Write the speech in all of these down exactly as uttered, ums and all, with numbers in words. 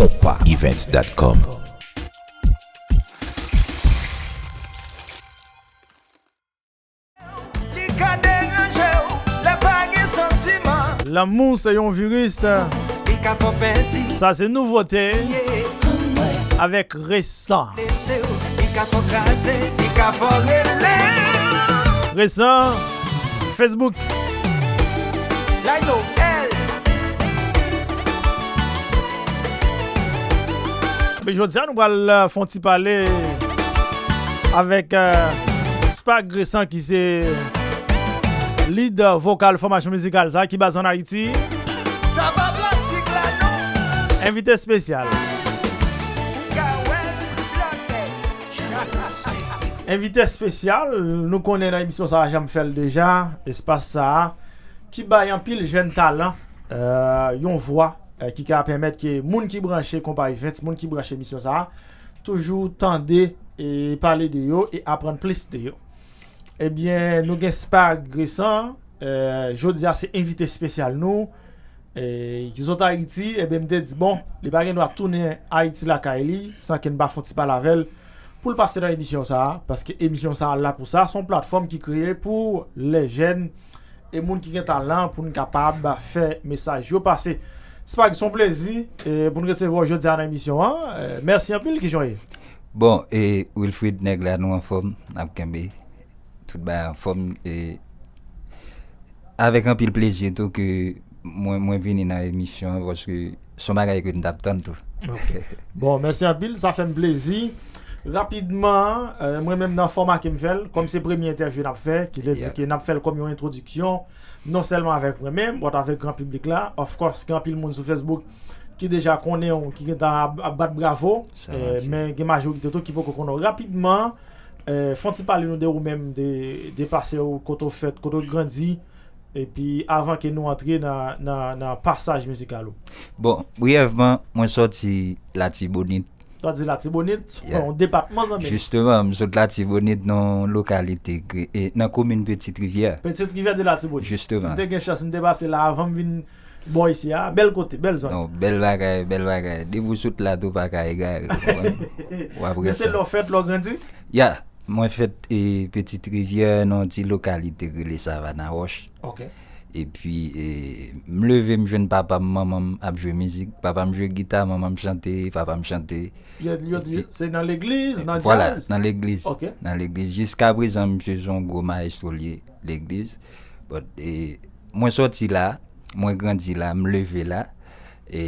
Events dot com. Li ka deranje w lè pa gen santiman. Lanmou se yon viris. Li ka fè w pèdi. Sa se nouvote Yeah. avèk Resan. Blese w. Li ka fè w kraze. Li ka fè w rele. Resan, Facebook. Lino L. Men jodi a nou pral euh, fè yon ti pale avèk euh, Spark Resan ki se lead vokal fòmasyon mizikal sa ki baz an Ayiti. Sa pa plastik la non. Envite espesyal. Ou ka wè l blòkè. Envite espesyal, nou konnen nan emisyon sa a, jan m fè l deja, espas sa a, ki bay anpil jèn talan euh, yon vwa euh, ki ka pèmèt ke moun ki branche Konpa Events, moun ki branche emisyon sa a, toujou tande e pale de yo e aprann plis de yo. Ebyen, nou gen Spark Resan, euh, jodi a se envite espesyal nou, e ki sot Ayiti, ebyen m te di, bon, li pa gen dwa tounen Ayiti lakay li, san ke n pa fè yon ti pale avè l, pou l pase nan emisyon sa a, paske emisyon sa a la pou sa, se yon platfòm ki kreye pou lè jèn e moun ki gen talan pou n kapab fè mesaj yo pase. Spark, se yon plezi e, pou n resevwa w jodi a nan emisyon an. E, mèsi anpil, kijan w ye? Bon, e Wilfrid, nèg la, nou anfòm, n ap kenbe. Tout bagay anfòm. E avèk anpil plezi tou ke mwen, mwen vini nan emisyon an, paske se yon bagay ke m t ap tann tou. Bon, mèsi anpil, sa fè m plezi. Rapidman, euh, mwen menm nan fòma ke m fè l, kòm se premye entèvyou n ap fè, ki vle di Yeah. ke n ap fè l kòm yon entwodiksyon, non sèlman avèk mwen menm, but avèk gran piblik la. Of course, gen anpil moun sou Facebook ki deja konnen w, ki gentan ap, ap bat bravo, Sa euh, manti. Men gen majorite tou ki poko konnen w. Rapidman, euh, fè yon ti pale nou de ou menm, de, de pase w, kote w fèt, kote w grandi, epi avan ke nou antre nan, nan, nan pasaj mizikal ou. Bon, briyèvman, mwen sòti Latibonit. Sa di Latibonit, Yeah. yon depatman zanmi. Jisteman, m sot Latibonit nan lokalite, Gre- e, nan komin Petite Rivière. Petite Rivière de Latibonit. Jisteman. M te gen chans, m te pase la avan m vin bò isi a. Bèl kote, bèl zòn. Non, bèl bagay, bèl bagay. Depi w sot la, tou pa ka egare. W ap Men se rete. Lè w fèt, lè w grandi? Ya, mwen fèt e, Petite Rivière, nan yon ti lokalite rele Savannah Roche. Ok. Epi, e, m leve, m jwenn papa m, manman m ap jwe mizik. Papa m jwe gita, manman m chante, papa m chante. Yo, yo, Epi- Se nan legliz, nan Vwala, djaz? Nan legliz. Ok. Nan legliz. Jiska prezan, misye se yon gwo mayestwo li ye, legliz. But, e, mwen sòti la, mwen grandi la, m leve la. E,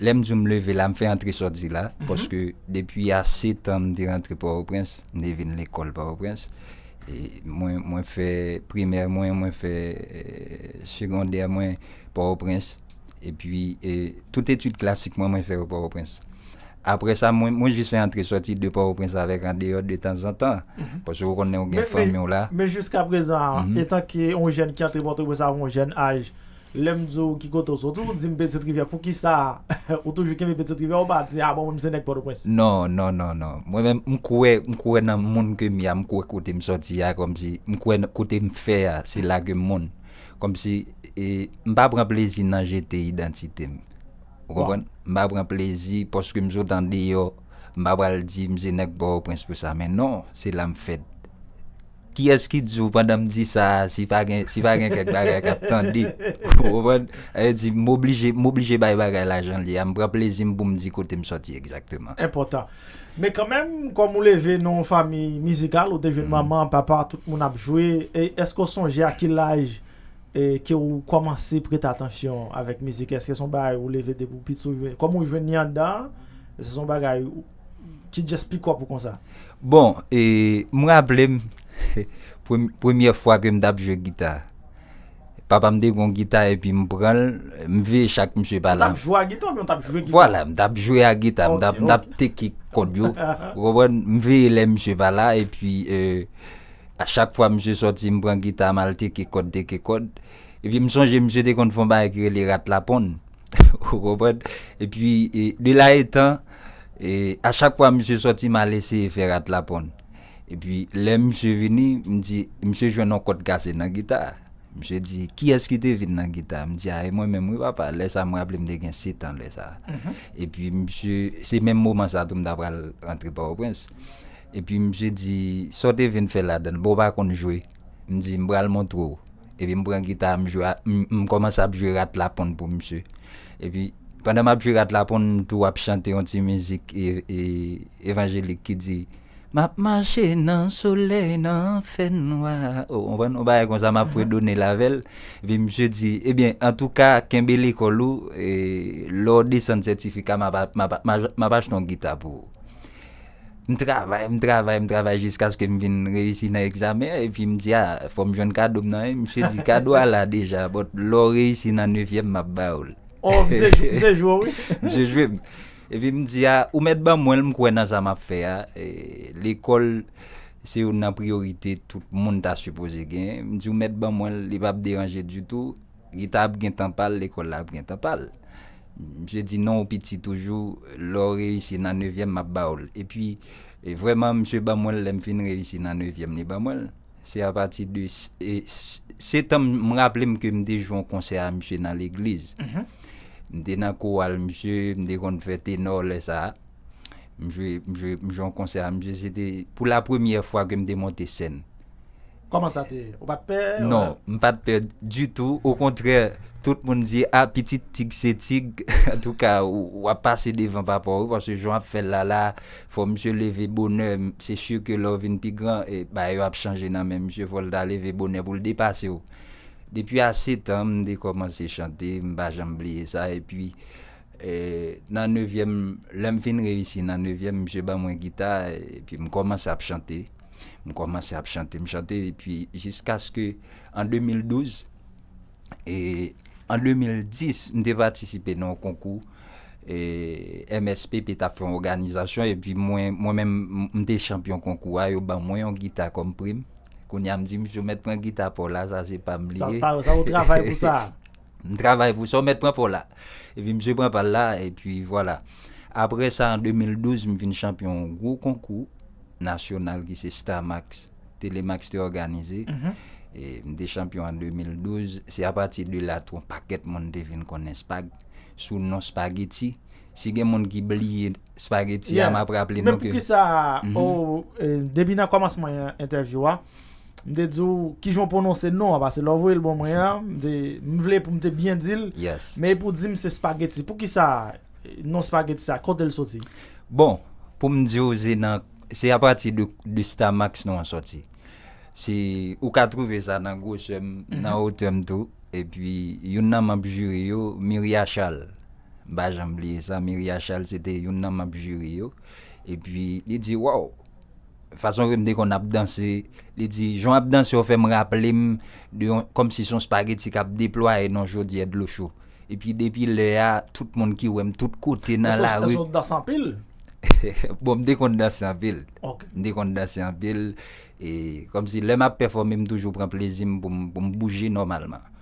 lè m di w m leve la, m fè antre sòti la, paske depi a sèt an, m te rantre Pòtoprens, m te vin lekòl Pòtoprens. E mwen, mwen fè primè mwen, mwen fè e, segondè mwen Pòtoprens. Epi e, tout etid klasik mwen, mwen fè yo Pòtoprens. Apre sa, mwen, mwen jis fè antre sòti de Pòtoprens avèk andeyò de tanzantan. Paske ou konnen ou gen Men- fanmi w la. Men jiska prezan, etanke yon jèn ki antre Pòtoprens a yon jèn aj, lè m di w ki kote w soti, ou di m Petite Rivière. Poukisa ou toujou kenbe Petite Rivière, ou pa di, a bon, mwen se nèg Pòtoprens? Non, non, non, non. Mwen menm, m kwè, m kwè nan moun ke m ye a, m kwè kote m sòti a, kòmsi, m kwè nan kote m fè a, se la ke m moun. Kòmsi, e, m pa pran plezi nan jete idantite m. Ou konprann? M pa pran plezi paske m sot andeyò, m pa pral di m se nèg Pòtoprens pou sa, men non, se la m fèt. Kiyès ki di w pandan m di sa, si pa gen, si pa gen kèk bagay k ap tande? Ou konprann? Sa vle di, m oblije, m oblije bay bagay la jan l ye a, m pran plezi m pou m di kote m sòti egzakteman. Enpòtan. Men kanmenm, kòm ou leve nan yon fanmi mizikal, ou te jwenn manman, papa, tout moun ap jwe, e èske w sonje a ki laj e ke w kòmanse prete atansyon avèk mizik? Èske se yon bagay ou leve depi w piti, ou jwenn, kòm ou jwenn li anndan an, èske se yon bagay ou- ki just pick up ou konsa? Bon, e, m raple m, prem- premyè fwa ke m t ap jwe gita. Papa m te gen yon gita epi m pran l, m veye chak misye pa Ou t la. Ap jwe a gita oubyen ou t ap jwe gita? Vwala, m t ap jwe a gita, m t ap, Ok, m t ap teke kòd yo. Ou konprann? M veye lè misye pa la, epi e, a chak fwa misye sòti, m pran gita, m al teke kòd, teke kòd. Epi m sonje misye te konn fè yon bagay ki rele rat laponn. Ou konprann? Epi e, de la etan, e, a chak fwa misye sòti, m al eseye fè rat laponn. Epi lè misye vini, m di, misye jwenn yon kòd kase nan gita. Misye di, "Kiyès ki te vin nan gita a?" M di, "A, e mwen menm wi, papa." Lè sa a, m raple m te gen sèt an lè sa a. Epi misye, se menm moman sa a tou m ta pral rantre Pòtoprens. Epi misye di, "Sa w te vin fè ladan l? Bon, w pa konn jwe?" M di, "M pral montre w." Epi m pran gita a, m jwe a, m, m kòmanse ap jwe Rat Laponn pou misye. Epi, pandan m ap jwe Rat Laponn, m tou ap chante yon ti mizik e, e, evanjelik ki di, "M ap mache nan solèy, nan fènwa." O, w konprann? Yon bagay konsa, m ap fredone l avè l. Epi misye di, "Ebyen, antouka, kenbe lekòl ou, e, lè w desann sètifika, m ap, m ap, m ap, m ap achte yon gita pou ou." M travay, m travay, m travay jiskaske m vin reyisi nan egzamen an, epi m di, "A, fò m jwenn kado m nan, e." Misye di, "Kado a la deja, but lè w reyisi nan nevyèm, m ap ba ou l." Oh, misye jou, misye jou, wi. Misye jwe m. Epi m di, "A, ou mèt ban mwen l, m kwè nan sa m ap fè a." E, lekòl, se youn nan priyorite tout moun ta sipoze genyen. M di, "Ou mèt ban mwen l, li p ap deranje ditou. Gita ap gen tan pa l, lekòl la ap gen tan pa l." Misye di, "Non, ou piti toujou, lè w reyisi nan nevyèm, m ap ba ou l." Epi, e, vrèman, misye ban mwen l, lè m fin reyisi nan nevyèm, li ban mwen l. Se apati de s-, e, s-, sèt an, m raple m ke m te jwe yon konsè a misye nan legliz. M te nan koral misye, m te konn fè tenò lè sa a. M jwe, m jwe, m jwe yon konsè a misye, se te pou la premyè fwa ke m te monte sèn. Kòman sa te ye? Ou pa t pè? Non, m pa t pè ditou. Okontrè, tout moun di, "A, pitit tig se tig." Antouka, w, w ap pase devan papa w, wi, paske jan w ap fè l la, la, fò misye leve bonè. Se si ke lè w vin pi gran, e, bagay yo ap chanje nan men misye, fò l ta leve bonè pou l depase w. Depi a sèt an, m te kòmanse chante, m pa janm bliye sa. Epi, e, nan nevyèm, lè m fin reyisi nan nevyèm, misye ban mwen gita, epi m kòmanse ap chante. M kòmanse ap chante, m chante, epi jiskaske an de mil douz, e, an de mil dis, m te patisipe nan yon konkou, e, M S P P t ap fè yon òganizasyon, epi mwen, mwen menm, m, m te chanpyon konkou a, yo ban mwen yon gita kòm prim. Kounye a, m di, "Misye, w mèt pran gita pa w la, sa se pa m li ye." Sa w travay pou sa. M travay pou sa, w mèt pran pa w la. Epi misye pran pa l la, epi vwala. Apre sa, an de mil douz, m vin chanpyon yon gwo konkou nasyonal ki se Star Max. Telemax te òganize. E, m te chanpyon an de mil douz. Se apati de la tou yon pakèt moun te vin konnen Spag sou non Spaghetti. Si gen moun ki bliye Spaghetti a, m ap raple nou ke. Men poukisa, o, e, depi nan kòmansman entèvyou a, m te di w kijan w pwononse non an, paske lè w voye l ban mwen an, m te, m vle pou m te byen di l, men epi w di m se Spaghetti. Poukisa, e, non Spaghetti sa, kote l soti? Bon, pou m di w, se nan, se apati de, de Star Max non an sòti. Se, ou ka twouve sa nan gwosè m, nan wotè m tou. Epi, youn nan manm jiri yo, Miria Charles. M pa janm bliye sa, Miria Charles, se te youn nan manm jiri yo. Epi, li di, "Waw, fason ke m te konn ap danse," li di, "jan w ap danse, w fè m raple m de yon, kòmsi se yon spageti k ap deplwaye nan yon chodyè dlo cho." Epi, depi lè a, tout moun ki wè m tout kote nan lari. Èske w danse anpil? Bon, m te konn danse anpil. M te konn danse anpil. E, kòmsi lè m ap pèfòme, m toujou pran plezi m pou m, pou m bouje nòmalman.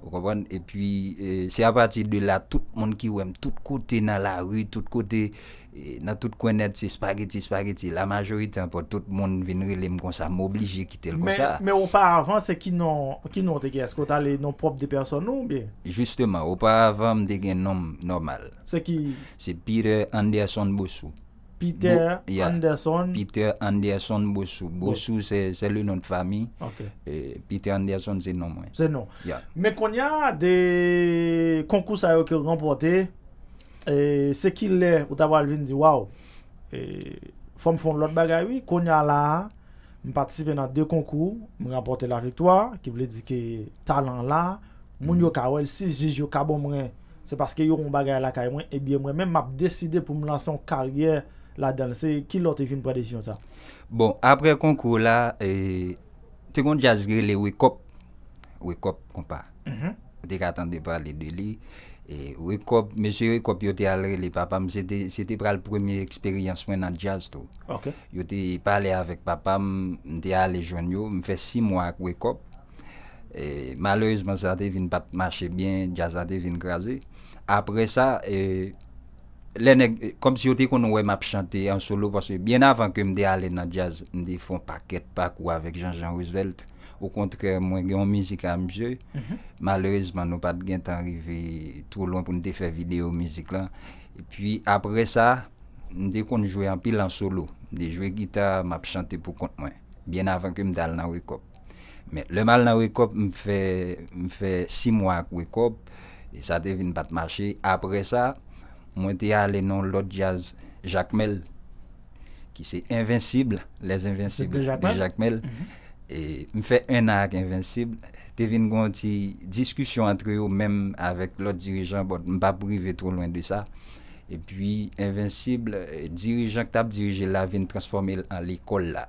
Ou konprann? Epi, e, se apati de la, tout moun ki wè m tout kote nan lari, tout kote, e, nan tout kwen nèt, se spageti, spageti. La majorite, anpòt, tout moun vin rele m konsa, m oblije kite l konsa. Men, men oparavan, se ki non, ki non w te gen? Èske w t ale non pwòp de pèsòn ou, oubyen? Jisteman, oparavan, m te gen non m nòmal. Se ki? Se Peter Anderson Bossou. Peter Anderson. Peter Anderson Bossou. Bossou, c'est, c'est le nom de famille. Ok. E Peter Anderson, se non mwen. Se non. Yeah. Men kounye a, de konkou sa yo ke w ranpòte, e, se ki lè ou ta pral vin di, "Waw, e, fò m fè yon lòt bagay, wi." Kounye a la a, m patisipe nan de konkou, m ranpòte laviktwa, ki vle di ke talan an la, moun yo ka wè l, si jij yo ka ban mwen, se paske yo wè yon bagay lakay mwen, ebyen mwen menm m ap deside pou m lanse yon karyè ladan l. Se ki lè w te vin pran desizyon sa? Bon, apre konkou la, e, te gon djaz ki rele Wake Up, Wake Up Konpa. Ou te ka tande pale de li. E, Wake Up, mesye Wake Up yo te al rele papa m, se te, se te pral premye eksperyans mwen nan djaz tou. Ok. Yo te pale avèk papa m, m te ale jwenn yo, m fè sis mwa ak Wake Up. E, malerezman, sa te vin pa t mache byen, djaz la te vin kraze. Apre sa, e, lè nèg, e, kòmsi yo te konn wè m ap chante an solo, paske byen avan ke m te ale nan djaz, m te fè yon pakèt pakou avèk Jean Jean Roosevelt. Okontrè, mwen gen yon mizik a misye. Malerezman, nou pa t gentan rive twò lwen pou n te fè videyo mizik lan. Epi, apre sa, m te konn jwe anpil an solo. M te jwe gita, m ap chante pou kont mwen. Byen avan ke m t al nan Wake Up. Men, lè m al nan Wake Up, m fè, m fè sis mwa ak Wake Up. E sa te vin pa t mache. Apre sa, mwen te ale nan yon lòt djaz Jakmèl, ki se Envensib, Les Invincibles de Jakmèl. E m fè enn an ak Envensib. Te vin gen yon ti diskisyon antre yo menm avèk lòt dirijan, but m p ap rive twò lwen de sa. Epi, Envensib, eh, dirijan k t ap dirije l la vin transfòme l an lekòl la.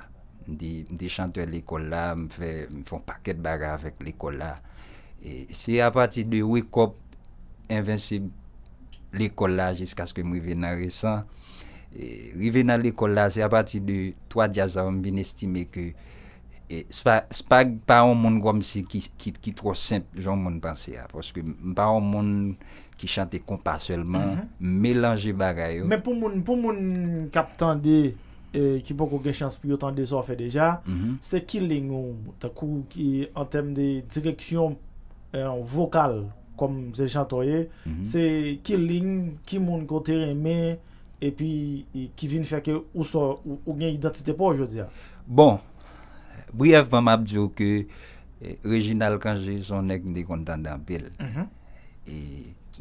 M te, m te chantè lekòl la, m fè, m fè yon pakèt bagay avèk lekòl la. E se apati de Wake Up, Envensib, lekòl la, jiskaske m rive nan Resan. E rive nan lekòl la, se apati de twa djaz sa yo m vin estime ke, e, Spag pa yon moun kòmsi ki, ki, ki twò senp jan moun panse a. Paske m pa yon moun ki chante konpa sèlman, m melanje bagay yo. Men pou moun, pou moun k ap tande, e, ki poko gen chans pou yo tande sa w fè deja, se ki liy ou, tankou ki, an tèm de direksyon, e, vokal, kòm se chantè w ye, se ki liy, ki moun ke w te renmen, epi, e, ki vin fè ke ou sò, ou, ou gen idantite pa w jodi a? Bon, briyèvman, m ap di w ke, e, Reginald Cangé se yon nèg m te konn tande anpil. E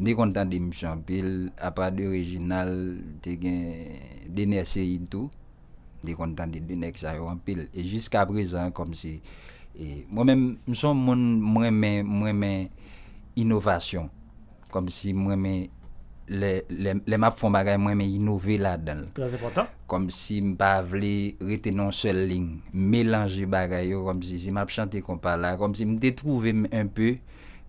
m te konn tande misye anpil, apa de Reginald, te gen Dener Ceïde tou. M te konn tande de nèg sa yo anpil. E jiska prezan, kòmsi, e, mwen menm, m se yon moun, m renmen, m renmen inovasyon. Kòmsi m renmen, lè, lè, lè m ap fè yon bagay, m renmen inove ladan l. Trè enpòtan. Kòmsi m pa vle rete nan yon sèl liy. M melanje bagay yo, kòmsi si m ap chante konpa la, kòmsi m te twouve m enpe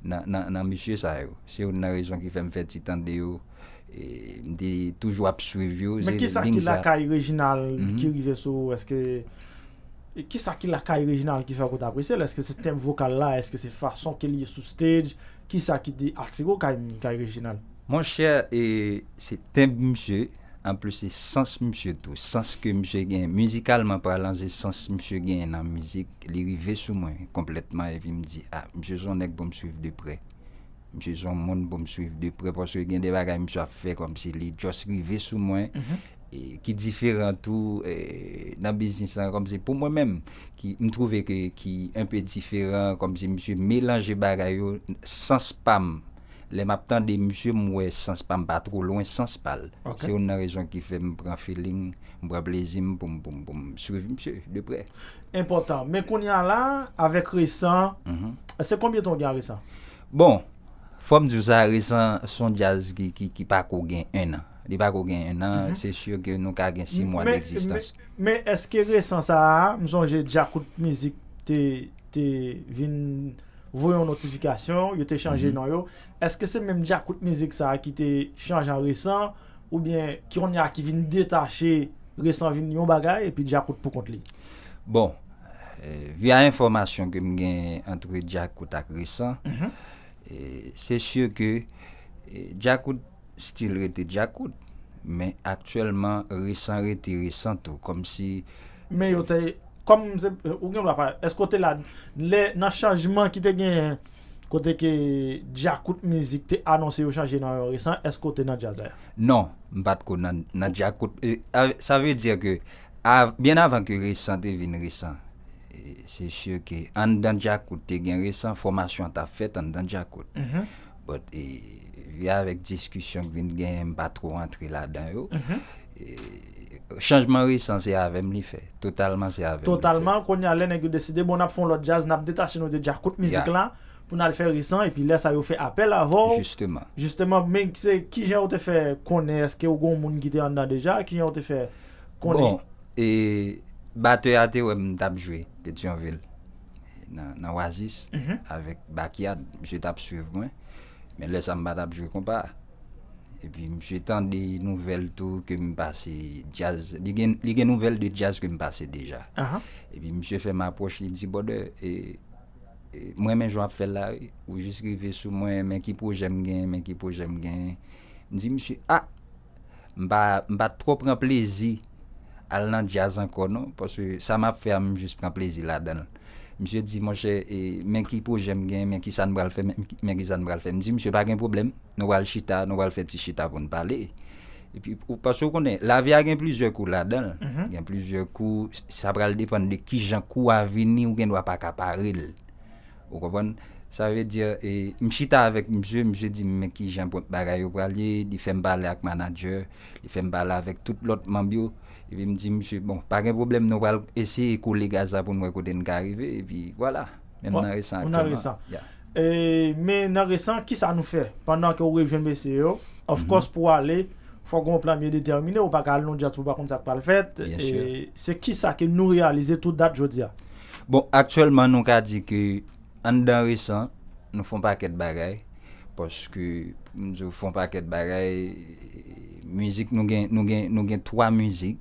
nan, nan, nan mesye sa yo. Se youn nan rezon ki fè m fè ti tande yo. E, m te toujou ap swiv yo. Men kisa ki lakay Reginald ki rive sou ou? Èske, e kisa ki lakay Reginald ki fè ke w t apresye l? Èske se tenb vokal la? Èske se fason ke l ye sou stage? Kisa ki te atire w kay, kay Reginald? Monchè, e, se tenb misye, anplis se sans misye tou. Sans ke misye gen, mizikalman palan, se sans misye gen nan mizik, li rive sou mwen konplètman, epi m di, a, misye se yon nèg pou m swiv de prè. Misye se yon moun pou m swiv de prè, paske gen de bagay misye ap fè kòmsi li just rive sou mwen, e, ki diferan tou, e, nan biznis lan, kòmsi pou mwen menm, ki, m twouve ke, ki enpe diferan, kòmsi misye melanje bagay yo, sans pa m. Lè m ap tande misye, m wè sans pa m pa twò lwen sans pa l. Se youn nan rezon ki fè m pran feeling, m pran plezi m pou m, pou m, pou m swiv misye de prè. Enpòtan. Men kounye a la, avèk Resan, se konbyen tan w gen a Resan? Bon, fò m di w sa, Resan se yon djaz ki, ki, ki pako gen en an. Li pako gen en an, se si ke nou ka gen sis mwa degzistans. Men, men èske Resan sa a, m sonje Djakout Mizik te, te vin voye yon notifikasyon, yo te chanje non yo. Èske se menm Djakout Mizik sa a ki te chanje an Resan, oubyen ki kounye a ki vin detache Resan vin yon bagay epi Djakout pou kont li? Bon, e, via enfòmasyon ke m gen antre Djakout ak Resan, e, se si ke, e, Djakout still rete Djakout, men aktyèlman Resan rete Resan tou, kòmsi. Men yo te, kòm se, ou gen dwa pa, èske w te la, lè, nan chanjman ki te genyen, kote ke Djakout Mizik te anonse yo chanje non yo Resan, èske w te nan djaz la? Non, m pa t ko nan, nan Djakout, e, a, sa vle di ke, a, byen avan ke Resan te vin Resan, e, se si ke anndan Djakout te gen Resan, fòmasyon an t ap fèt anndan Djakout. But, e, via avèk diskisyon k vin genyen, m pa twò antre ladan yo. E, chanjman Resan se avè m li fè. Totalman se avè m li fè. Totalman, kounye a lè nèg yo deside, bon, n ap fè yon lòt djaz, n ap detache nou de Djakout Mizik la, pou n al fè Resan, epi lè sa yo fè apèl avè w. Jisteman. Jisteman, men se kijan yo te fè konnen, èske w gen yon moun ki te anndan deja, kijan yo te fè konnen? Bon, e, batè a te wè m t ap jwe Petyonvil, nan, nan Oasis, avèk Backyard, misye t ap swiv mwen, men lè sa m pa t ap jwe konpa. Epi misye tande nouvèl tou ke m pase djaz, li gen, li gen nouvèl de djaz ke m pase deja. Epi misye fè m apwòch, li di, "Brother, e, e, m renmen jan w ap fè l la, wi. Ou jis rive sou mwen, men ki pwojè m gen, men ki pwojè m gen." M di misye, "A, m pa, m pa twò pran plezi al nan djaz ankò non, paske sa m ap fè a, m jis pran plezi ladan l." Misye di, monchè, e, men ki pwojè m gen, men ki sa n pral fè, men, men ki sa n pral fè. M di, misye, pa gen pwoblèm, nou pral chita, nou pral fè ti chita pou n pale. Epi, ou, paske ou konnen, lavi a gen plizyè kou ladan l. Gen plizyè kou, sa pral depann de kijan kou a vini, ou gen dwa pa ka pare l. Ou konprann? Sa vle di, e, m chita avèk misye, misye di m men kijan pou bagay yo pral ye, li fè m pale ak manadjè, li fè m pale avèk tout lòt manm yo, epi m di misye, bon, pa gen pwoblèm, nou pral eseye kole gaz la pou n wè kote n ka rive, epi vwala, men m nan resan aktyèlman. Yeah. E, men nan resan, kisa nou fè pandan ke w rejwenn mesye yo? Of course, pou w ale, fòk gen yon plan byen detèmine, ou pa ka al nan djaz pou w pa konn sa k pral fèt. E, se kisa ke nou reyalize tout dat jodi a? Bon, aktyèlman, nou ka di ke anndan resan, nou fè yon pakèt bagay, paske, pou m di w, fè yon pakèt bagay, mizik, nou gen, nou gen, nou gen twa mizik,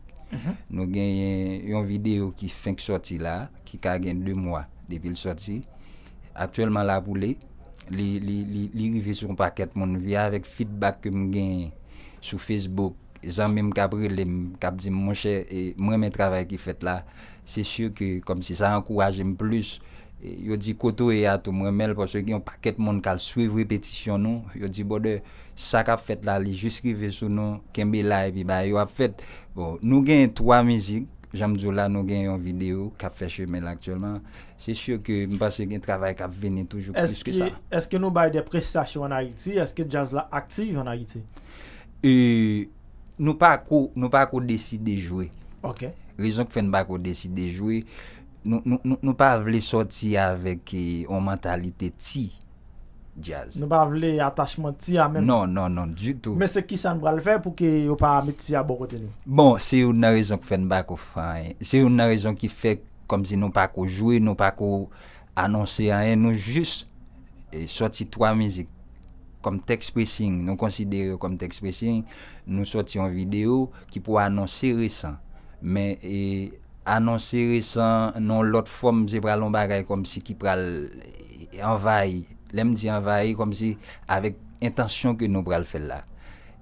nou genyen yon videyo ki fenk sòti la, ki ka gen de mwa depi l sòti. Aktyèlman, la pou li, li, li, li, li rive sou yon pakèt moun, via avèk feedback ke m genyen sou Facebook, zanmi m k ap rele m, k ap di m, monchè, e, m renmen travay ki fèt la, se si ke kòmsi sa ankouraje m plis. E, yo di kote w ye a tou, m renmen l, paske gen yon pakèt moun k al swiv repetisyon nou, yo di, brother, sa k ap fèt la, li jis rive sou nou, kenbe la, epi bagay yo ap fèt. Bon, nou genyen twa mizik, jan m di w la, nou gen yon videyo k ap fè chemen l aktyèlman. Se si ke m panse gen travay k ap vini toujou plis ke sa. Èske nou bay de prestasyon ann Ayiti? Èske djaz la aktif ann Ayiti? E, nou pa ko, nou pa ko deside jwe. Ok. Rezon k fè n pa ko deside jwe, nou, nou, nou, nou pa vle sòti avèk, e, yon mantalite ti djaz. Nou pa vle atachman ti a menm. Non, non, non, ditou. Men se kisa n pral fè pou ke yo pa met ti a bò kote nou? Bon, se youn nan rezon k fè n pa ko fè anyen. Se youn nan rezon ki fè kòmsi nou pa ko jwe, nou pa ko anonse anyen, nou jis, e, sòti twa mizik kòm text pressing, nou konsidere yo kòm text pressing, nou sòti yon videyo ki pou anonse resan. Men, e, anonse resan nan yon lòt fòm, se pral yon bagay kòmsi ki pral, e, anvayi. Lè m di anvayi, kòmsi avèk entansyon ke nou pral fè l la.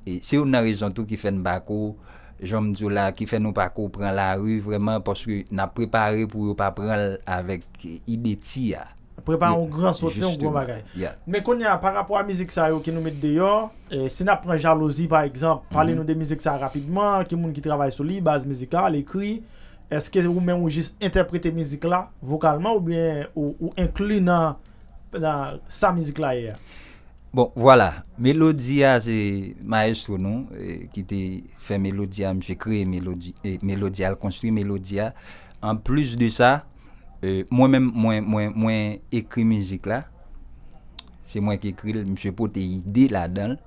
E se youn nan rezon tou ki fè n pa ko, jan m di w la, ki fè nou pa ko pran lari vrèman, paske n ap prepare pou yo pa pran l avèk ide ti a. Prepare yon gran sòti, yon gwo bagay. Yeah. Men kounye a, pa rapò a mizik sa yo ke nou met deyò, e, si n ap pran Jalouzi, pa egzanp, pale nou de mizik sa a rapidman, ki moun ki travay sou li, baz mizikal, ekri, èske ou menm ou jis entèprete mizik la vokalman oubyen ou, ou enkli nan, nan sa mizik la ye a? Bon, vwala. Melodi a, se mayestwo nou, e, ki te fè melodi a, misye kreye melodi, e, melodi a, l konstwi melodi a. Anplis de sa, e, mwen menm, mwen, mwen, mwen ekri mizik la. Se mwen ki ekri l, misye pote ide ladan l.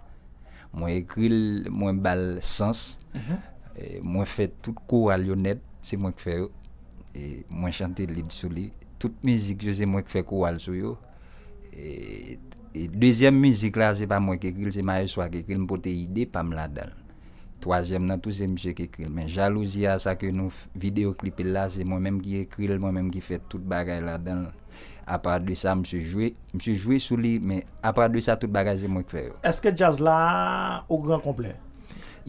Mwen ekri l, mwen ba l sans. E, mwen fè tout koral yo nèt, se mwen k fè yo. E, mwen chante lead sou li. Tout mizik yo, se mwen k fè koral sou yo. E, e dezyèm mizik la, se pa mwen ki ekri l, se Maestro a ki ekri l, m pote ide pa m ladan l. Twazyèm nan tou, se misye ki ekri l. Men Jalouzi a, sa ke nou f-, videyo klipe l la, se mwen menm ki ekri l, mwen menm ki fè tout bagay ladan l. Apa de sa, misye jwe, misye jwe sou li, men apa de sa, tout bagay se mwen ki fè yo. Èske djaz la o gran konplè?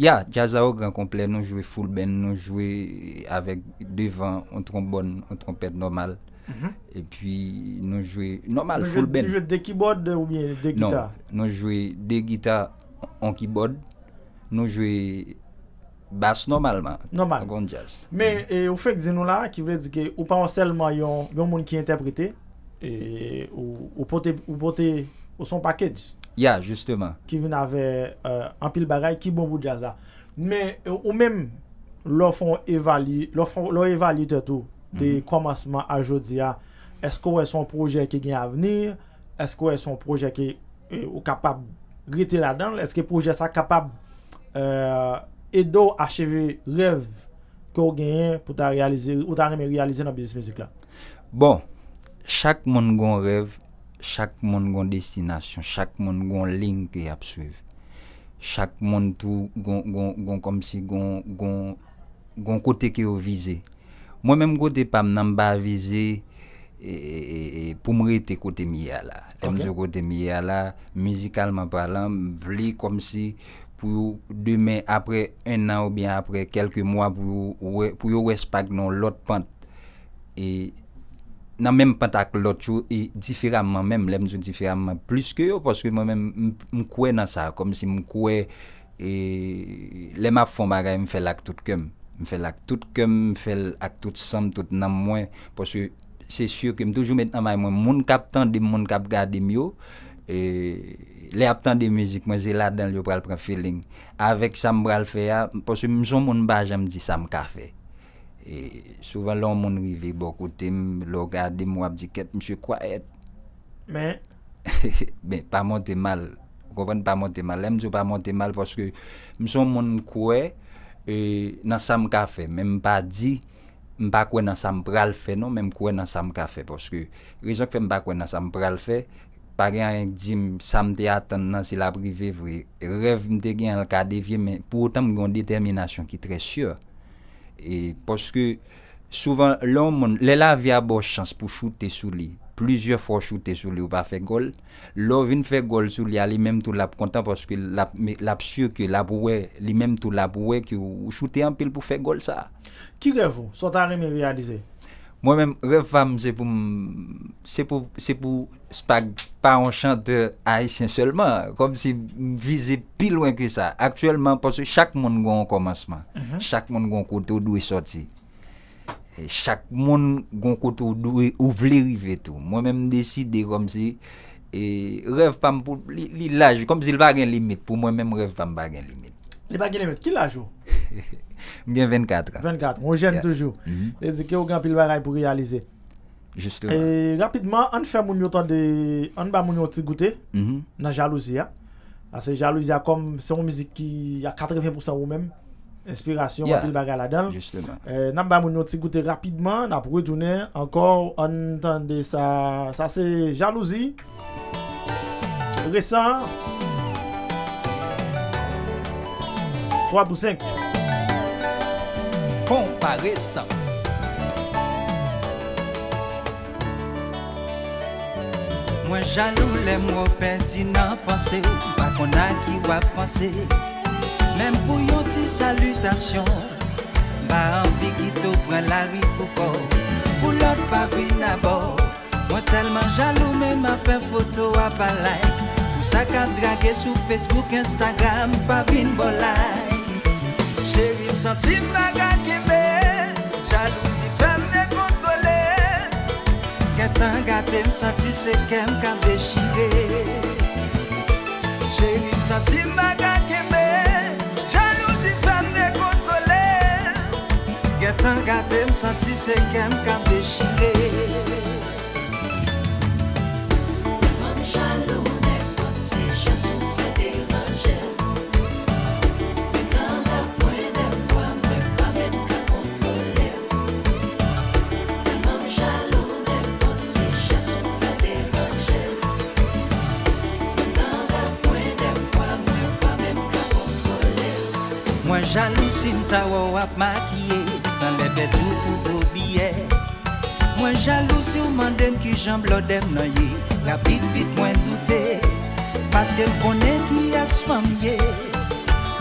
Ya, djaz la o gran konplè, nou jwe full band, nou jwe avèk devan, yon twonbòn, yon twonpèt nòmal. Epi nou jwe nòmal, full band. Nou jwe de kibòd oubyen de gita? Non, nou jwe de gita, yon kibòd, nou jwe bas nòmalman. Nòmal. Tankou yon djaz. Men, e, ou fenk di nou la, ki vle di ke ou pa sèlman yon, yon moun ki entèprete, e, ou, ou pote, ou pote, ou se yon package. Ya, jisteman. Ki vin avè, e, anpil bagay ki bon pou djaz la. Men, e, ou menm, lè w fè yon evalye, lè w fè, lè w evalye tèt ou de kòmansman a jodi a, èske w wè se yon pwojè ki gen avni? Èske w wè se yon pwojè ke, e, ou kapab rete ladan l? Èske pwojè sa kapab, e, ede w acheve rèv ke w genyen pou ta reyalize, ou ta renmen reyalize nan biznis mizik la? Bon, chak moun gon rèv, chak moun gon destinasyon, chak moun gon liy ke y ap swiv. Chak moun tou gon, gon, gon kòmsi gon, gon, gon kote ke yo vize. Mwen menm kote pa m nan, m pa vize, e, e, e, e, pou m rete kote m ye a la. Lè m di w kote m ye a la, mizikalman palan, m vle kòmsi pou yo demen, apre en an oubyen apre kèlke mwa, pou yo wè, pou yo wè Spark nan yon lòt pant. E nan menm pant ak lòt yo, e diferaman menm, lè m di w diferaman, plis ke yo, paske mwen menm, m, m kwè nan sa, kòmsi m kwè, e lè m ap fè yon bagay, m fè l ak tout kè m. M fè l ak tout kè m, m fè l ak tout san m, tout nanm mwen, paske se si ke m toujou met nan may mwen, moun k ap tande m, moun k ap gade m yo, e lè y ap tande mizik mwen, se ladan l yo pral pran feeling. Avèk sa m pral fè a, paske m se yon moun m pa janm di sa m ka fè. E souvan lè yon moun rive bò kote m, lè w gade m, w ap di, "Kèt, misye kwayèt." Men, men, pa monte mal. Ou konprann? Pa monte mal. Lè m di w pa monte mal, paske m se yon moun m kwè, e, nan sa m ka fè. Men m pa di, m pa kwè nan sa m pral fè non, men m kwè nan sa m ka fè. Paske rezon k fè m pa kwè nan sa m pral fè, pa gen anyen k di m sa m te atann nan, si l ap rive vre. Rèv m te gen an, l ka devye, men pou otan m gen yon detèminasyon ki trè si. E paske souvan, lè yon moun, lè lavi a ba w chans pou choute sou li, plizyè fwa w choute sou li, ou pa fè gòl, lè w vin fè gòl sou li a, li menm tou l ap kontan, paske l ap, l ap si ke l ap wè, li menm tou l ap wè ke w, w choute anpil pou fè gòl sa a. Ki rèv ou? Sa w ta renmen reyalize? Mwen menm, rèv pa m, se pou m, se pou, se pou Spag pa yon chantè ayisyen sèlman, kòmsi m vize pi lwen ke sa. Aktyèlman, paske chak moun gen yon kòmansman. Mhm. Chak moun gen yon kote w dwe sòti. E chak moun gen yon kote w dwe, ou vle rive tou. Mwen menm, m deside kòmsi, e, rèv pa m pou, li, li laj, kòmsi l pa gen limit. Pou mwen menm, rèv pa m pa gen limit. Li pa gen limit. Ki laj ou? M gen vennkat an. Vennkat. Ou jèn toujou. Mhm. Vle di ke ou gen anpil bagay pou reyalize. Jisteman. E, rapidman, ann fè moun yo tande, ann ba moun yo ti goute nan Jalouzi a. Paske Jalouzi a, kòm se yon mizik ki a katreven pousan ou menm, enspirasyon, anpil bagay ladan l. Jisteman. E, n ap ba moun yo ti goute rapidman, n ap retounen ankò, ann tande sa. Sa se Jalouzi. Resan. Twa pou senk. Konparesan. Mwen jalou lè m wè w pèdi nan panse w, m pa konn a ki w ap panse. Menm pou yon ti salitasyon, m pa anvi kite w pran lari pou kò w, pou lòt pa vin abò w. Mwen tèlman jalou, menm afè foto a pa like. Pou sa k ap drage sou Facebook, Instagram, pa vin ba w like. Cheri, m santi m pa ka kenbe, jalouzi fè m dekontwole. Gentan gate, m santi se kè m k ap dechire. Cheri, m santi m pa ka kenbe, jalouzi fè m dekontwole. Gentan gate, m santi se kè m k ap dechire. Tèlman m jalou, nenpòt ti jan sou fè deranje m. Menm nan rèv mwen, dèfwa mwen pa menm ka kontwole m. Tèlman m jalou, nenpòt ti jan sou fè deranje m. Menm nan rèv mwen, dèfwa mwen pa menm ka kontwole m. Mwen jalou si m ta wè w ap makiye, san lè pèdi w pou gwo biyè. Mwen jalou si w mande m kijan blòdè m nan ye. Rapid vit mwen doute, paske m konnen kiyès fanm ye.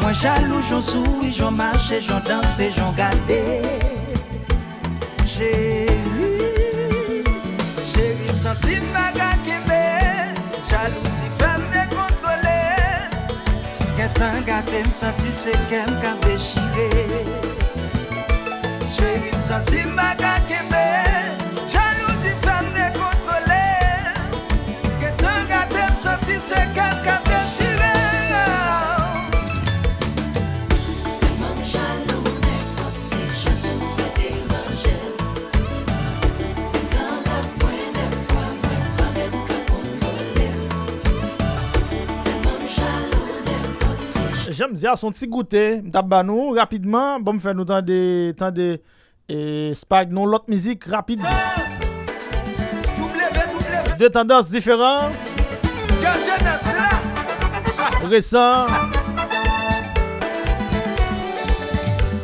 Mwen jalou jan w souri, jan w mache, jan w danse, jan w gade. Cheri, cheri, m santi m pa ka kenbe, jalouzi fè m dekontwole. Gentan gate, m santi se kè m k ap dechire. Cheri, m santi m pa ka kenbe, jalouzi fè m dekontwole. Gentan gate, m santi se kè m k ap dechire. Tèlman m jalou, nenpòt ti jan sou fè deranje m. Nan rèv mwen, dèfwa mwen pa menm ka kontwole m. Tèlman m jalou, nenpòt ti jan. Jan m di a, se yon ti goute m t ap ba nou rapidman. Bon, m fè nou tande, tande, e, Spag nan yon lòt mizik rapid. De tandans diferan. Resan.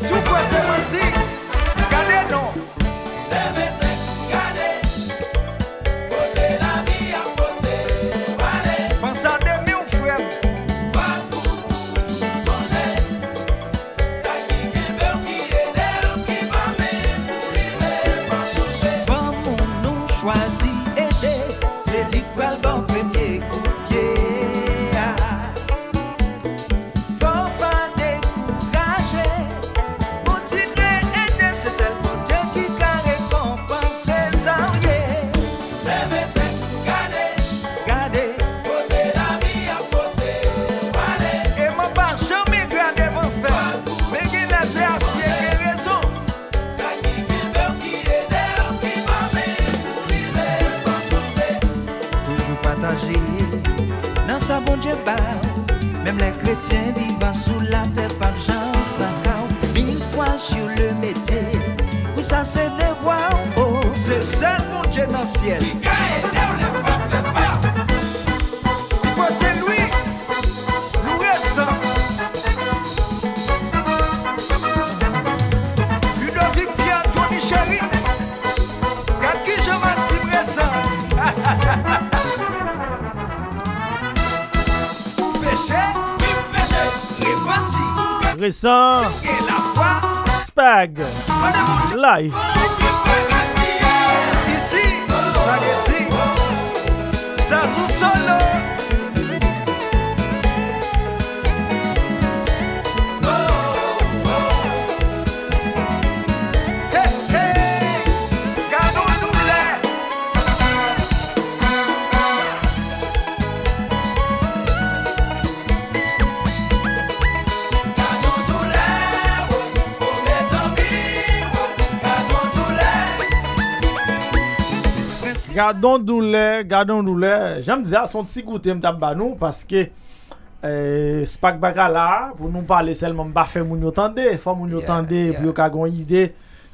Si w kwè se manti, gade non. Leve tèt, gade. Kote lavi ap pote w ale. Panse a demi w, frè m. Pa pou ou sonnen. Sa ki kenbe w, ki ede w, ki pa menm pou rive pa sonnen. Souvan moun nou chwa Nan sa Bondye ba w, menm lè kretyen vivan sou latè p ap janm pran ka w. Mil fwa sur le mete, wi sa se devwa w. Oh, se sèl Bondye nan syèl ki ka ede w lè w p ap fè pa w. Pase Lwi, nou resan. Ludovic Pierre, Johnny Chéri. Gad kijan Maxime resan. Ou peche, li peche, repanti. Resan. Si w gen lafwa, Spag. Mande Bondye. Live. Isi, Spaghetti. Zazou Solo. Hey, hey. Gad on doulè. Gad on doulè, oh, oh, mezanmi, oh, gad on doulè. Gad on doulè, gad on doulè. Jan m di a, se yon ti goute m t ap ba nou, paske, eh, Spak pa ka la pou nou pale sèlman, m pa fè moun yo tande. Fò moun yo Yeah, tande yeah. pou yo ka gen yon ide,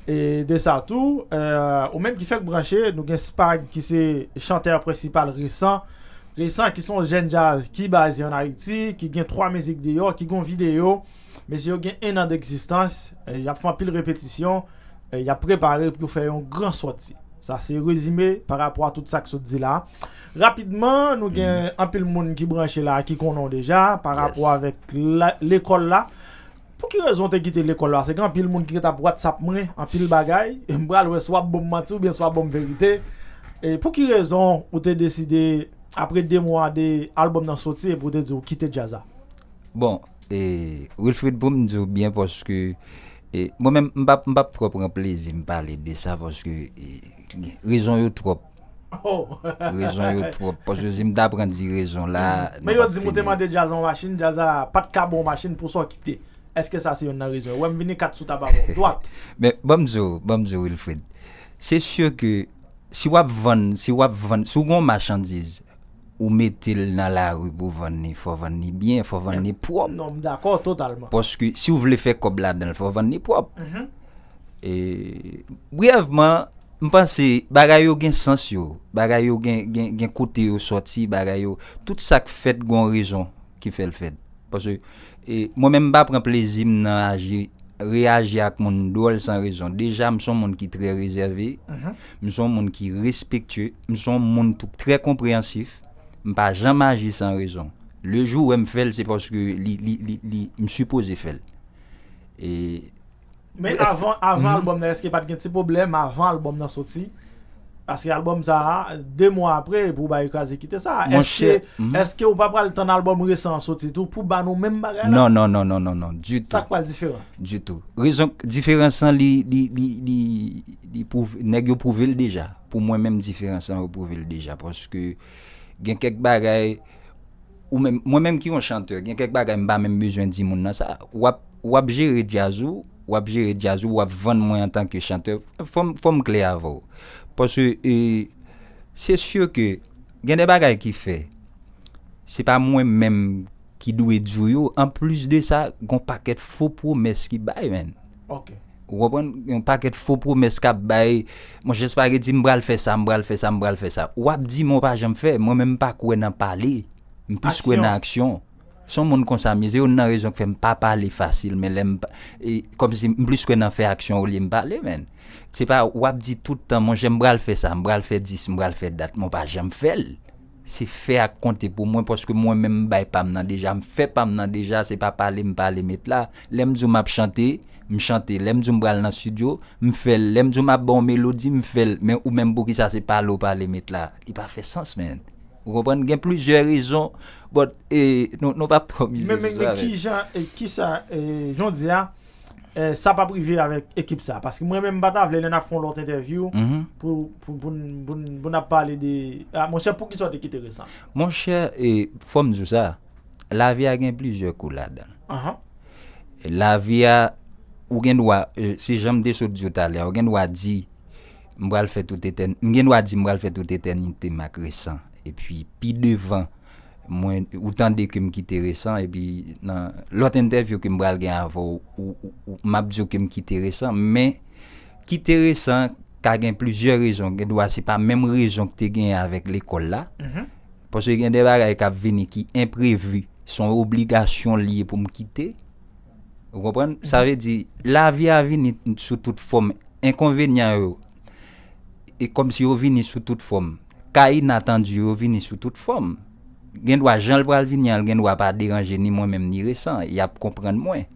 eh, de sa tou. Eh, ou menm ki fèk branche, nou gen Spag ki se chantè prensipal Resan. Resan ki se yon jèn djaz ki baze ann Ayiti, ki gen twa mizik deyò, ki gen yon videyo. Mesye yo gen en an degzistans, eh, y ap fè anpil repetisyon, eh, y ap prepare pou yo fè yon gran sòti. Sa se rezime pa rapò a tout sa k sot di la. Rapidman, nou gen anpil moun ki branche la, ki konnen w deja, pa rapò Yes. avèk la, lekòl la. Pou ki rezon w te kite lekòl la? Se gen anpil moun ki t ap WhatsApp mwen, anpil bagay. M pral wè si w ap ban m manti oubyen si w ap ban m verite. E pou ki rezon ou te deside, apre de mwa de albòm nan soti, epi w te di w kite djaz la? Bon, e, Wilfrid, pou m di w byen, paske, e, mwen menm, m p ap, m p ap twò pran plezi m pale de sa, paske, e, rezon yo twòp. Oh. Rezon yo twòp. Paske si m ta pran di rezon la, Men yo di m ou te mande djaz an machin, djaz la pa t ka bon machin pou sa w kite. Èske sa se youn nan rezon yo? Wè m vini kat sou tab avè w. Dwat. Men, ban m di w, ban m di w, Wilfrid. Se si ke si w ap vann, si w ap vann, si w gen yon machandiz, ou mete l nan lari pou vann li, fò vann li byen, fò vann li pwòp. Non, m dakò totalman. Paske si w vle fè kòb ladan l, fò vann li pwòp. Mhm. E, brèvman, m panse bagay yo gen sans yo, bagay yo gen, gen, gen kote yo sòti, bagay yo, tout sa k fèt gen yon rezon ki fè l fèt. Paske, e, mwen menm m pa pran plezi m nan aji, reyaji ak moun dwòl san rezon. Deja, m se yon moun ki trè rezève, Mhm. m se yon moun ki respektye, m se yon moun tou trè konpreyansif, m pa janm aji san rezon. Le jou w wè m fè l, se paske li, li, li, li, m sipoze fè l. E, Men Bref. avan, avan Mhm. albòm nan, èske pa t gen ti pwoblèm avan albòm nan soti? Paske albòm sa a, de mwa apre, pou w bay kraze kite sa. Èske, Monchè, mhm. èske ou pa pral tann albòm resan an soti tou pou ba nou menm bagay la? Non, non, non, non, non, non, ditou. Sa k pral diferan? Ditou. Rezon, diferans lan, li, li, li, li, li pwouve, nèg yo pwouve l deja. Pou mwen menm, diferans lan, yo pwouve l deja. Paske gen kèk bagay, ou menm, mwen menm ki yon chantè, gen kèk bagay m pa menm bezwen di moun nan sa. W ap, w ap jere djaz ou, w ap jere djaz ou, w ap vann mwen antanke chantè. Fò m, fò m klè avè w. Paske, e, se si ke gen de bagay ki fè, se pa mwen menm ki dwe di w yo. Anplis de sa, gen yon pakèt fo pwomès ki bay, menn. Ok. Ou konprann? Yon pakèt fo pwomès k ap bay. Monchè, Spaghetti, m pral fè sa, m pral fè sa, m pral fè sa. W ap di, men w pa janm fè. Mwen menm, m pa kwè nan pale. M plis kwè nan aksyon. Se yon moun konsa m ye. Se youn nan rezon k fè m pa pale fasil, men lè m pa, e, kòmsi m plis kwè nan fè aksyon olye m pale, menn. Se pa, w ap di tout tan, monchè, m pral fè sa, m pral fè dis, m pral fè dat, men w pa janm fè l. Se fè ak konte pou mwen, paske mwen menm m bay pa m nan deja, m fè pa m nan deja, se pa pale m pale met la. Lè m di w m ap chante, m chante. Lè m di w m pral nan estidyo, m fè l. Lè m di w m ap ba w melodi, m fè l. Men ou menm poukisa se pale w pale met la? Li pa fè sans, menn. Ou konprann? Gen plizyè rezon, but, e, nou, nou p ap twò mize sou sa. Men, men, men kijan, e, kisa, e, jan w di a, eh, sa p ap rive avèk ekip sa? Paske mwen menm, m pa ta vle lè n ap fè yon lòt entèvyou Mhm. pou, pou, pou, n- pou, n- pou n ap pale de, ah, monchè, poukisa w te kite resan? Monchè, e, fò m di w sa, lavi a gen plizyè kou ladan l. Ahan. Lavi a, ou gen dwa, e, se jan m te sot di w talè a, ou gen dwa di, m pral fè tout etèn-, m gen dwa di m pral fè tout etènite m ak resan. Epi, pi devan, Mwen, ou tande ke m kite Resan, epi nan lòt entèvyou ke m pral gen avè w, ou, ou, ou, m ap di w ke m kite Resan, men kite Resan ka gen plizyè rezon. Gen dwa se pa menm rezon ke te genyen avèk lekòl la. Paske gen de bagay k ap vini ki enprevi, se yon obligasyon li ye pou m kite. Ou konprann? Sa vle di, lavi a vini sou tout fòm. Enkonvenyan yo, e kòmsi yo vini sou tout fòm. Ka inatandi yo vini sou tout fòm. Gen dwa jan l pral vini an, l gen dwa pa deranje ni mwen menm ni Resan. Y ap konprann mwen.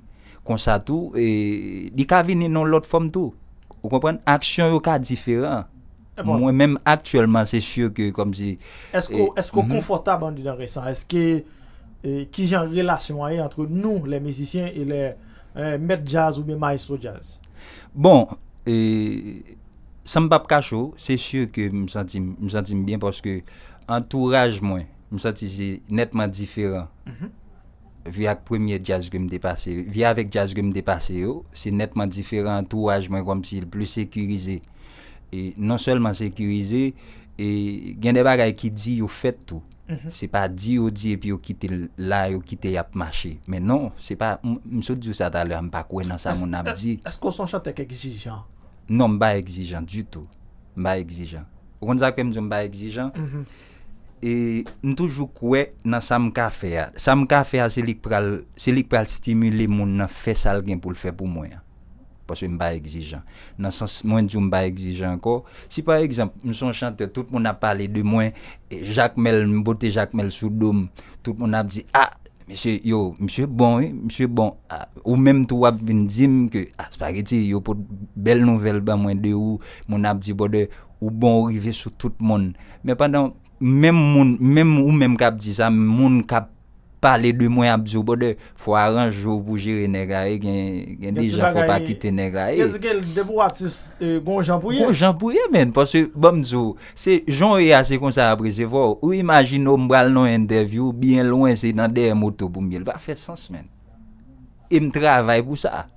Konsa tou, e, li ka vini nan lòt fòm tou. Ou konprann? Aksyon yo ka diferan. Mwen menm aktyèlman, se si ke kòmsi... Èske w, èske w konfòtab anndan Resan? Èske, e, kijan relasyon an ye antre nou, lè mizisyen, e lè, e, mèt djaz oubyen mayestwo djaz? Bon, e, san m p ap kache w, se si ke m santi m, m santi m byen paske antouraj mwen, m santi se nètman diferan. Vi ak premye djaz ke m te pase, vi avèk djaz ke m te pase yo, se nètman diferan. Antouraj mwen kòmsi l pli sekirize. E non sèlman sekirize, e gen de bagay ki di yo fèt tou. Se pa di yo di epi yo kite l la, yo kite y ap mache. Men non, se pa, m, m sot di w sa talè a, m pa kwè nan sa moun ap di. Èske w se yon chantè k egzijan? Non, m pa egzijan ditou. M pa egzijan. Ou konn sa k fè m di w m pa egzijan? E m toujou kwè nan sa m ka fè a. Sa m ka fè a, se li k pral, se li k pral stimile moun nan fè sa l gen pou l fè pou mwen an. Paske m pa egzijan. Nan sans, mwen di w m pa egzijan ankò. Si pa egzanp, m se yon chantè, tout moun ap pale de mwen, e Jakmèl, m pote Jakmèl sou do m, tout moun ap di, "A, mesye, yo, misye bon, wi, misye bon." A, ou menm tou w ap vin di m ke, a, Spaghetti, yo pot bèl nouvèl ban mwen de ou, moun ap di, "Brother, ou bon, ou rive sou tout moun." Men pandan menm moun, menm ou menm k ap di sa, moun k ap pale de mwen ap di w, "Brother, fò w aranje w pou jere nèg la, e gen, gen de jan fò w pa kite nèg la, e." Gen ti bagay, gen ti bagay, depi w atis, e, gon jan pou ye. Gon jan pou ye, menn, paske, ban m di w, se jan w ye a, se konsa y ap resevwa w. Ou imajine w, m pral nan yon entèvyou, byen lwen, se nan dèyè moto pou m ye. L pa fè sans, menn. E m travay pou sa.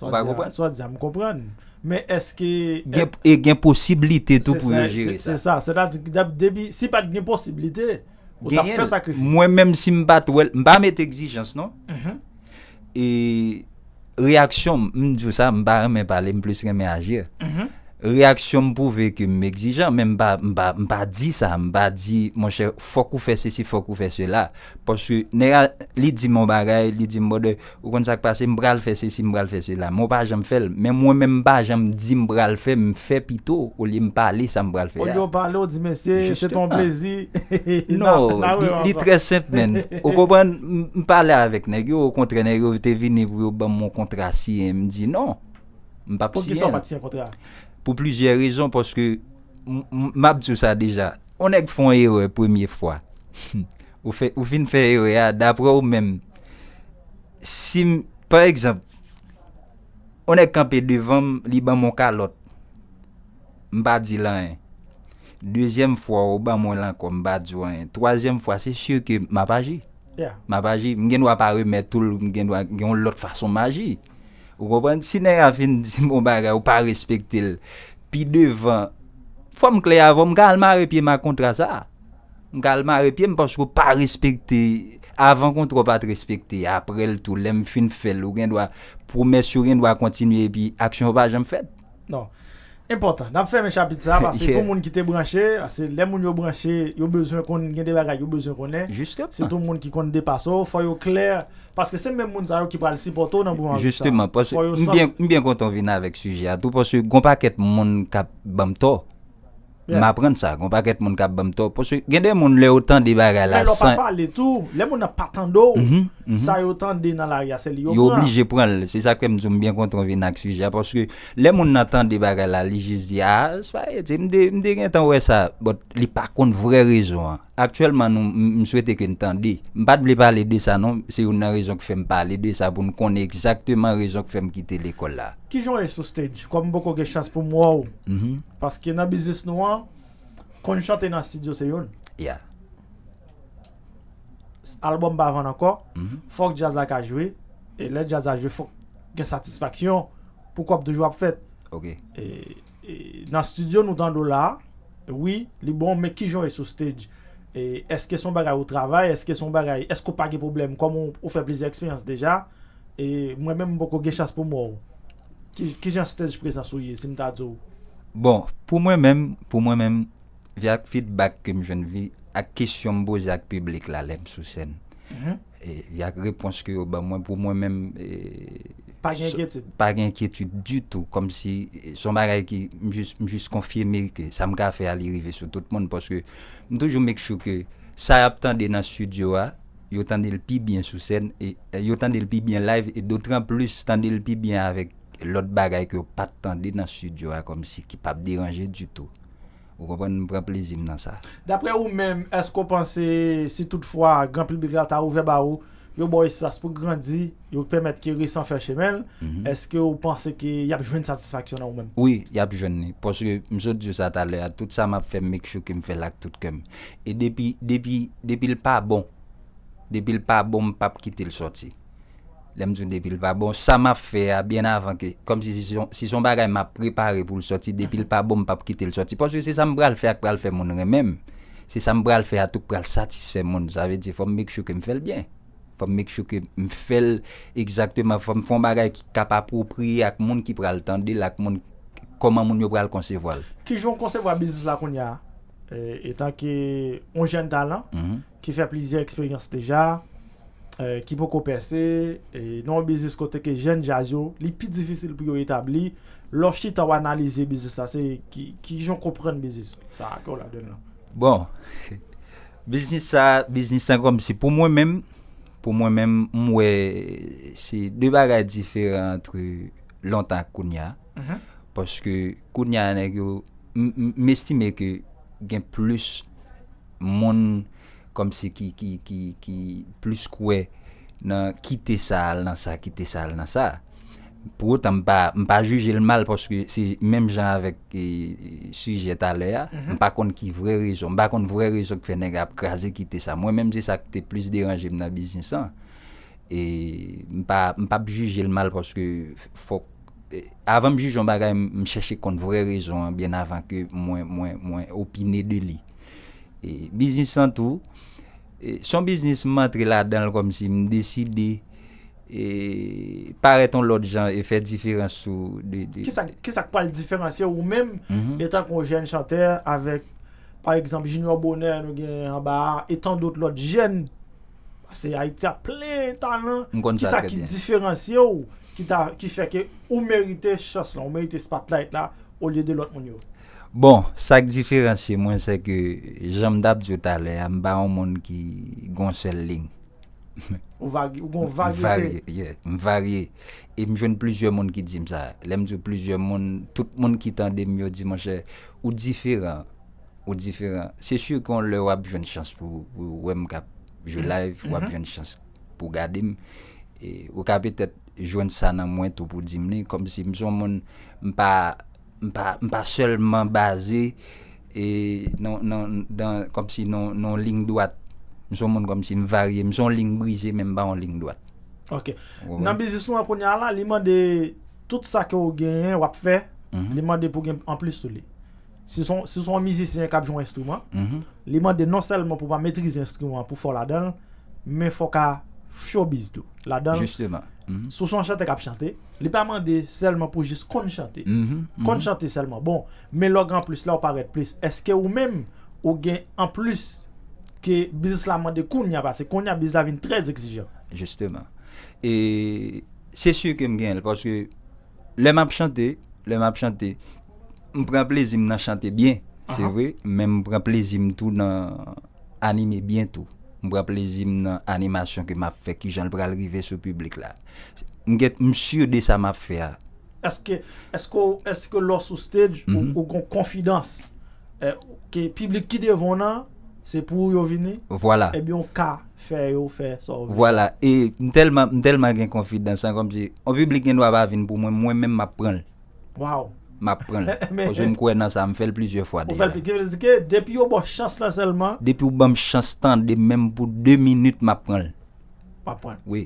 Ou pa konprann? Sa w di a, m konprann. Men èske... Gen, e gen posiblite tou pou yo jere sa. Se sa, sètadi, depi, si pa t gen posiblite, ou t ap fè sakrifis. Mwen menm si m pa t wè l, m pa met egzijans non. E reyaksyon m, m di w sa, m pa renmen pale, m plis renmen aji. Reyaksyon m pwouve ke m egzijan, men m pa, m pa, m pa di sa, m pa di, monchè, fòk ou fè sesi, fòk ou fè sela. Paske nèg la, li di m yon bagay, li di m, "Brother, ou konn sa k pase, m pral fè sesi, m pral fè sela." Men w pa janm fè l. Men mwen menm, m pa janm di m pral fè, m fè pito, olye m pale sa m pral fè a. Olye w pale, w di, "Mesye, se te yon plezi." Non, li, li trè senp, menn. Ou konprann, m, m pale avèk nèg yo, okontrè, nèg yo te vini pou yo ban m yon kontra siyen, m di non. M p ap siyen l. Poukisa w pa t siyen kontra a? Pou plizyè rezon, paske m, m, m ap di w sa deja. Yon nèg fè yon erè premye fwa. Ou fè, ou fin fè erè a, daprè ou menm, si m, pa egzanp, yon nèg kanpe devan m, li ban m yon kalòt, m pa di l anyen. Dezyèm fwa, ou ban mwen l ankò, m pa di w anyen. Twazyèm fwa, se si ke m ap aji. M ap aji. M gen dwa pa remèt ou l, m gen dwa gen yon lòt fason m aji. Ou konprann? Si nèg la fin di m yon bagay, ou pa respekte l, pi devan, fò m klè avè w, m ka al mare pye m ak kontra sa a. M ka al mare pye m paske w pa respekte. Avan kontra w pa t respekte, apre l tou, lè m fin fè l, ou gen dwa, pwomès yo gen dwa kontinye epi aksyon yo pa janm fèt. Non. Enpòtan. N ap fèmen chapit sa a, paske pou moun ki te branche, paske lè moun yo branche, yo bezwen konn, gen de bagay yo bezwen konnen. Sitou moun ki konn depase w, fò yo klè, paske se menm moun sa yo ki pral sipòte w nan mouvman jis la. Jisteman, paske m byen, m byen kontan w vin avèk sijè a tou, paske gon pakèt moun k ap ban m tò. M aprann sa, gon pakèt moun k ap ban m tò. Paske gen de moun, lè yo tande bagay la, men lè w pa pale tou, lè moun nan pa tande w, sa yo tande nan lari a, se li yo pran. Yo oblije pran l. Se sa k fè m di w m byen kontan w vin ak sijè a, paske lè moun nan tande bagay la, li jis di, "A, sa e, m te, m te gentan wè sa," but li pa konn vrè rezon an. Aktyèlman, nou, m, m swete ke n tande. M pa t vle pale de sa, non. Se youn nan rezon k fè m pale de sa, pou n konnen egzakteman rezon k fè m kite lekòl la. Kijan w ye sou stage? Kòm m poko gen chans pou m wè w. Paske nan biznis nou an, konn chante nan estidyo se youn. Albòm pa vann ankò, fòk djaz la ka jwe, e lè djaz la jwe, fòk gen satisfaksyon pou kòb toujou ap fèt. E, e nan estidyo nou tande w la, wi, li bon, men kijan w ye sou stage? E, èske se yon bagay ou travay? Èske se yon bagay, èske ou pa gen pwoblèm? Kòm ou, ou fè plizyè eksperyans deja, e mwen menm m poko gen chans pou m wè w. Ki, ki jan stage prezans ou ye, si m ta di w? Bon, pou mwen menm, pou mwen menm, via feedback ke m jwenn, vi ak kesyon m poze ak piblik la lè m sou sèn, e, via repons ke yo ban mwen, pou mwen menm, e, Pa gen enkyetid. Pa gen enkyetid ditou, kòmsi, e, se yon bagay ki m jis, m jis konfime ke sa m ka fè a li rive sou tout moun, paske m toujou make sure ke sa y ap tande nan studio a, yo tande l pi byen sou sèn, e, e yo tande l pi byen live, e dotranplis tande l pi byen avèk lòt bagay ke yo pa t tande nan studio a, kòmsi ki p ap deranje ditou. Ou konprann, m pran plezi m nan sa. Daprè ou menm, èske w panse si toutfwa gran piblik la ta ouvè ba ou, yo ba w espas pou grandi, yo pèmèt ke resan fè chemen l, èske w panse ke y ap jwenn satisfaksyon nan ou menm? Wi, y ap jwenn li. Paske m sot di w sa talè a, tout sa m ap fè, m make sure ke m fè l ak tout kè m. E depi, depi, depi l pa bon, depi l pa bon, m p ap kite l sòti. Lè m di w depi l pa bon, sa m ap fè a, byen avan ke, kòmsi si se yon, si se yon bagay m ap prepare pou l sòti, depi l pa bon, m p ap kite l sòti. Paske se sa m pral fè a k pral fè moun renmen m. Se sa m pral fè a tou k pral satisfè moun. Sa vle di, fò m make sure ke m fè l byen. Fò m make sure ke m fè l egzakteman. Fò m fè yon bagay ki k ap apwopriye ak moun ki pral tande l, ak moun, kòman moun yo pral konsevwa l. Kijan w konsevwa biznis la kounye a? E, etanke yon jèn talan ki fè plizyè eksperyans deja, e, ki poko pèse, e, nan yon biznis kote ke jèn djaz yo, li pi difisil pou yo etabli. Lè w chita w analize biznis la, se ki, kijan w konprann biznis sa ke w ladan l lan? Bon, biznis sa, biznis sa kòmsi pou mwen menm, pou mwen menm, m wè se de bagay diferan ant lontan ak kounye a. Paske kounye a nèg yo, m, m, m estime ke gen plis moun kòmsi ki, ki, ki, ki plis kwè nan kite sa al nan sa, kite sa al nan sa. Pou otan, m pa, m pa jije l mal paske se menm jan avèk, e, sijè talè a. M pa konn ki vrè rezon. M pa konn vrè rezon ki fè nèg ap kraze kite sa. Mwen menm, se sa ki te plis deranje m nan biznis lan. E m pa, m p ap jije l mal paske fòk, e, avan m jije yon bagay, m, m chèche konn vrè rezon an byen avan ke mwen, mwen, mwen opine de li. E biznis lan tou, e, se yon biznis m antre ladan l kòmsi m deside, e, parèt yon lòt jan e fè diferans sou de, de... Kisa, kisa k pral diferansye ou menm, etanke yon jèn chantè, avèk, pa egzanp, Junior Bonheur nou gen anba a, e tandot lòt jèn? Paske Ayiti ap plen talan. M konn sa Kisa trè ki byen. Diferansye w, ki ta, ki fè ke ou merite chans lan, ou merite spotlight la, olye de lòt moun yo? Bon, sa k diferansye mwen, se ke, jan m t ap di w talè a, m pa yon moun ki gon sèl liy. Ou vag-, ou gon varyete. Varye, yeah, m varye. E m jwenn plizyè moun ki di m sa. Lè m di w plizyè moun, tout moun ki tande m yo di, monchè, ou diferan. Ou diferan. Se si ke yon lè w ap jwenn chans pou, pou wè m k ap jwe live, w ap jwenn chans pou gade m. E ou ka petèt jwenn sa nan mwen tou pou di m li, kòmsi m se yon moun, m pa, m pa, m pa sèlman baze, e, nan, nan, dan, kòmsi nan, nan yon liy dwat. M se yon moun kòmsi m varye, m se yon liy brize, men m pa yon liy dwat. Ok. Nan biznis nou an kounye a la, li mande tout sa ke w genyen, w ap fè, li mande pou gen anplis sou li. Si se yon, si se yon mizisyen k ap jwe yon enstriman, li mande non sèlman pou w pa metrize enstriman an pou fò ladan l, men fò w ka showbiz tou ladan l. Jisteman. Si w se yon chantè k ap chante, li pa mande sèlman pou jis konn chante. Konn chante sèlman. Bon, men lè w gen anplis la, w parèt plis. Èske ou menm, ou gen anplis ke biznis la mande kounye a, paske kounye a biznis la vin trè egzijan? Jisteman. E se si ke m genyen l, paske lè m ap chante, lè m ap chante, m pran plezi m nan chante byen, se vre, men m pran plezi m tou nan anime byen tou. M pran plezi m nan animasyon ke m ap fè, kijan l pral rive sou piblik la. M gen, m si de sa m ap fè a. Èske, èske, w- èske lè w sou stage, ou, ou gon konfidans, eh, ke piblik ki devan w nan, se pou yo vini? Vwala. Ebyen, w ka fè yo fè sa w vle. Vwala. E m tèlman, m tèlman gen konfidans lan, kòmsi yon piblik gen dwa pa vin pou mwen, mwen menm m ap pran l. Wow. M ap pran l. Men- Paske m kwè nan sa, m fè l plizyè fwa Ou fè l deja. Ki vle di ke depi yo ba w chans lan sèlman, Depi w ban m chans tande m menm pou de minit, m ap pran l. w ap pran l. Wi.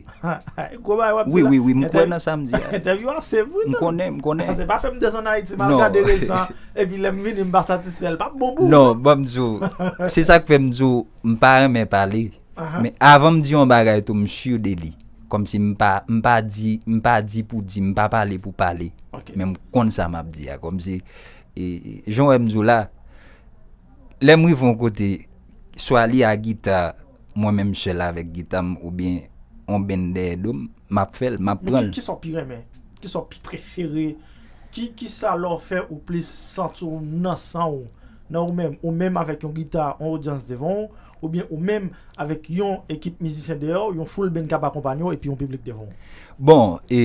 Gwo bagay w ap di Wi, la. wi, wi, m kwè Entèv- nan sa m di a. Entèvyou a se vre M tou. Konnen, m konnen. Se pa fè m desann Ayiti m al Non. Gade Rezan epi lè m vini m pa satisfè l p ap bon pou ou. Non, ban m di w. Se sa k fè m di w, m pa renmen pale. Ahan. Men avan m di yon bagay tou, m sur de li. Kòmsi m pa, m pa di, m pa di pou di, m pa pale pou pale. Ok. Men m konn sa m ap di a. Kòmsi, e, jan w wè m di w la, lè m rive yon kote, swa li a gita, mwen menm sèl avèk gita m, oubyen yon band dèyè do m, m ap fè l, m ap Men pran ki, l. Kisa w pi renmen? Kisa w pi prefere? Ki, kisa lè w fè ou plis santi w nan san w? Nan ou menm, ou menm avèk yon gita, yon odyans devan w, oubyen ou menm avèk yon ekip mizisyen dèyè w, yon full band k ap akonpanye w epi yon piblik devan w? Bon, e,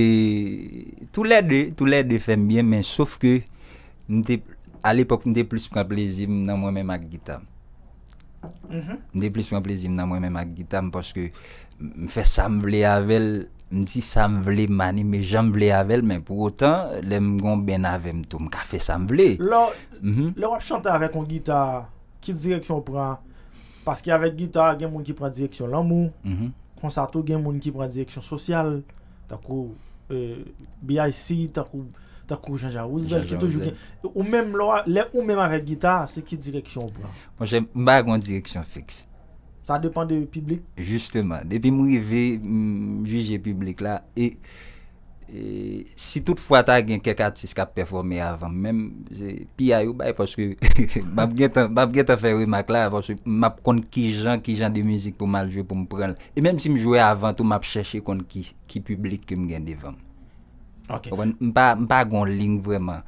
toulède, toulède fè m byen, men sof ke m te, alepòk, m te plis pran plezi m nan mwen menm ak gita m. Mhm. M te plis pran plezi m nan mwen menm ak gita m paske m fè sa m vle avè l, m di sa m vle, m anime jan m vle avè l, men pou otan, lè m gon band avè m tou, m ka fè sa m vle. Lè, Mhm. lè w ap chante avèk yon gita, ki direksyon w pran? Paske avèk gita, gen moun ki pran direksyon lanmou, Mhm. konsa tou gen moun ki pran direksyon sosyal, tankou eh, B I C, tankou, tankou Jean-Jacques Roosevelt, ki Jean-Jacques toujou gen. Ou menm lè w a- lè ou menm avèk gita, se ki direksyon w pran? Monchè, m pa gen yon direksyon fiks. Sa depan de piblik. Jisteman, depi m rive, m jije piblik la, e, e si tout fwa ta gen kèk atis k ap pèfòme avan m menm, se piyay ou bay, paske m ap gentan, m ap gentan fè remak la, paske m ap konn kijan, kijan de mizik pou m al jwe pou m pran l. E menm si m jwe avan tou, m ap chèche konn ki, ki piblik ke m gen devan m. Ok. Konprann? M pa, m pa gen yon liy vrèman.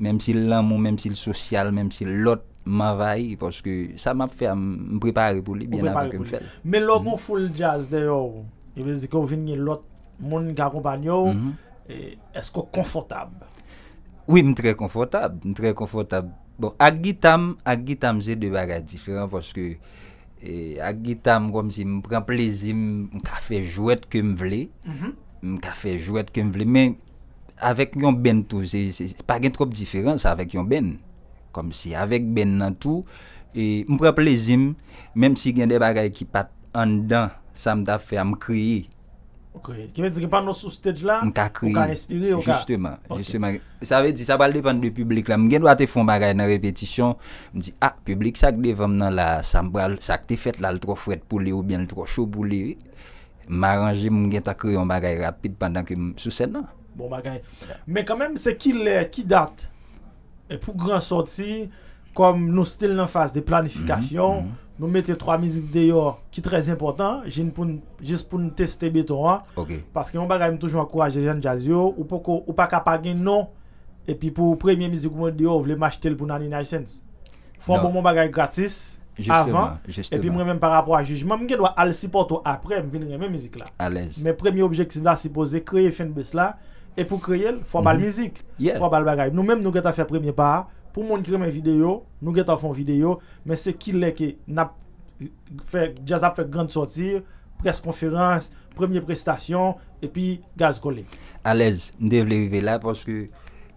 Menm si l lanmou, menm si l sosyal, menm si l lòt, m anvayi, paske sa m ap fè a, m m prepare pou li Ou byen prepare avan ke pou m li. Fè l. Men lè w gen yon full jazz dèyè w, e vle di ke w vin gen lòt moun k akonpanye w, Mhm. e, èske w konfòtab? Wi, m trè konfòtab, m trè konfòtab. Bon, ak gita m, ak gita m se de bagay diferan, paske e, ak gita m, kòmsi m pran plezi m, m ka fè jwèt ke m vle, Mhm. m ka fè jwèt ke m vle, men avèk yon band tou, se, se, se pa gen twòp diferans avèk yon band. Kòmsi avèk band nan tou, e, m pran plezi m, menm si gen de bagay ki pa t anndan sa m t ap fè a, m kreye. Ok. Ki vle di ke pandan w sou stage la, M ka ou kreye. Ka enspire, ou ka Jisteman, Ok. jisteman. Sa vle di, sa pral depann de piblik la. M gen dwa te fè yon bagay nan repetisyon, m di, ah, piblik sa k devan m nan la, sa m pral, sa k te fèt la, l twò frèt pou li oubyen l twò cho pou li. M aranje, m gentan kreye yon bagay rapid pandan ke m sou sèn nan. Bon bagay. Men kanmenm, se ki lè, ki dat, e pou gran sòti, kòm nou still nan faz de planifikasyon, Mhm, mhm. Nou mete twa mizik deyò ki trè enpòtan, jis pou n, jis pou n teste beton an. Ok. Paske yon bagay m toujou ankouraje jèn djaz yo, ou poko, ou pa ka pa gen non, epi pou premye mizik ou mete deyò, ou vle m achte l pou Nani Nicense. Fò w Non. ban m yon bagay gratis Jisteman, avan, epi jisteman. Mwen menm pa rapò a jijman, m gen dwa al sipòte w apre, m vin renmen mizik la. Alèz. Men premye objektif la, sipoze kreye fanbase la, e pou kreye l, fò w ba l Mhm. mizik, Yeah. fò w ba l bagay. Nou menm, nou gentan fè premye pa a. Pou moun ki renmen videyo, nou gentan fè yon videyo, men se ki lè ke n ap fè, djaz ap fè grand sòti, près konferans, premye prestasyon, epi gaz kole. Alèz, m te vle rive la, paske,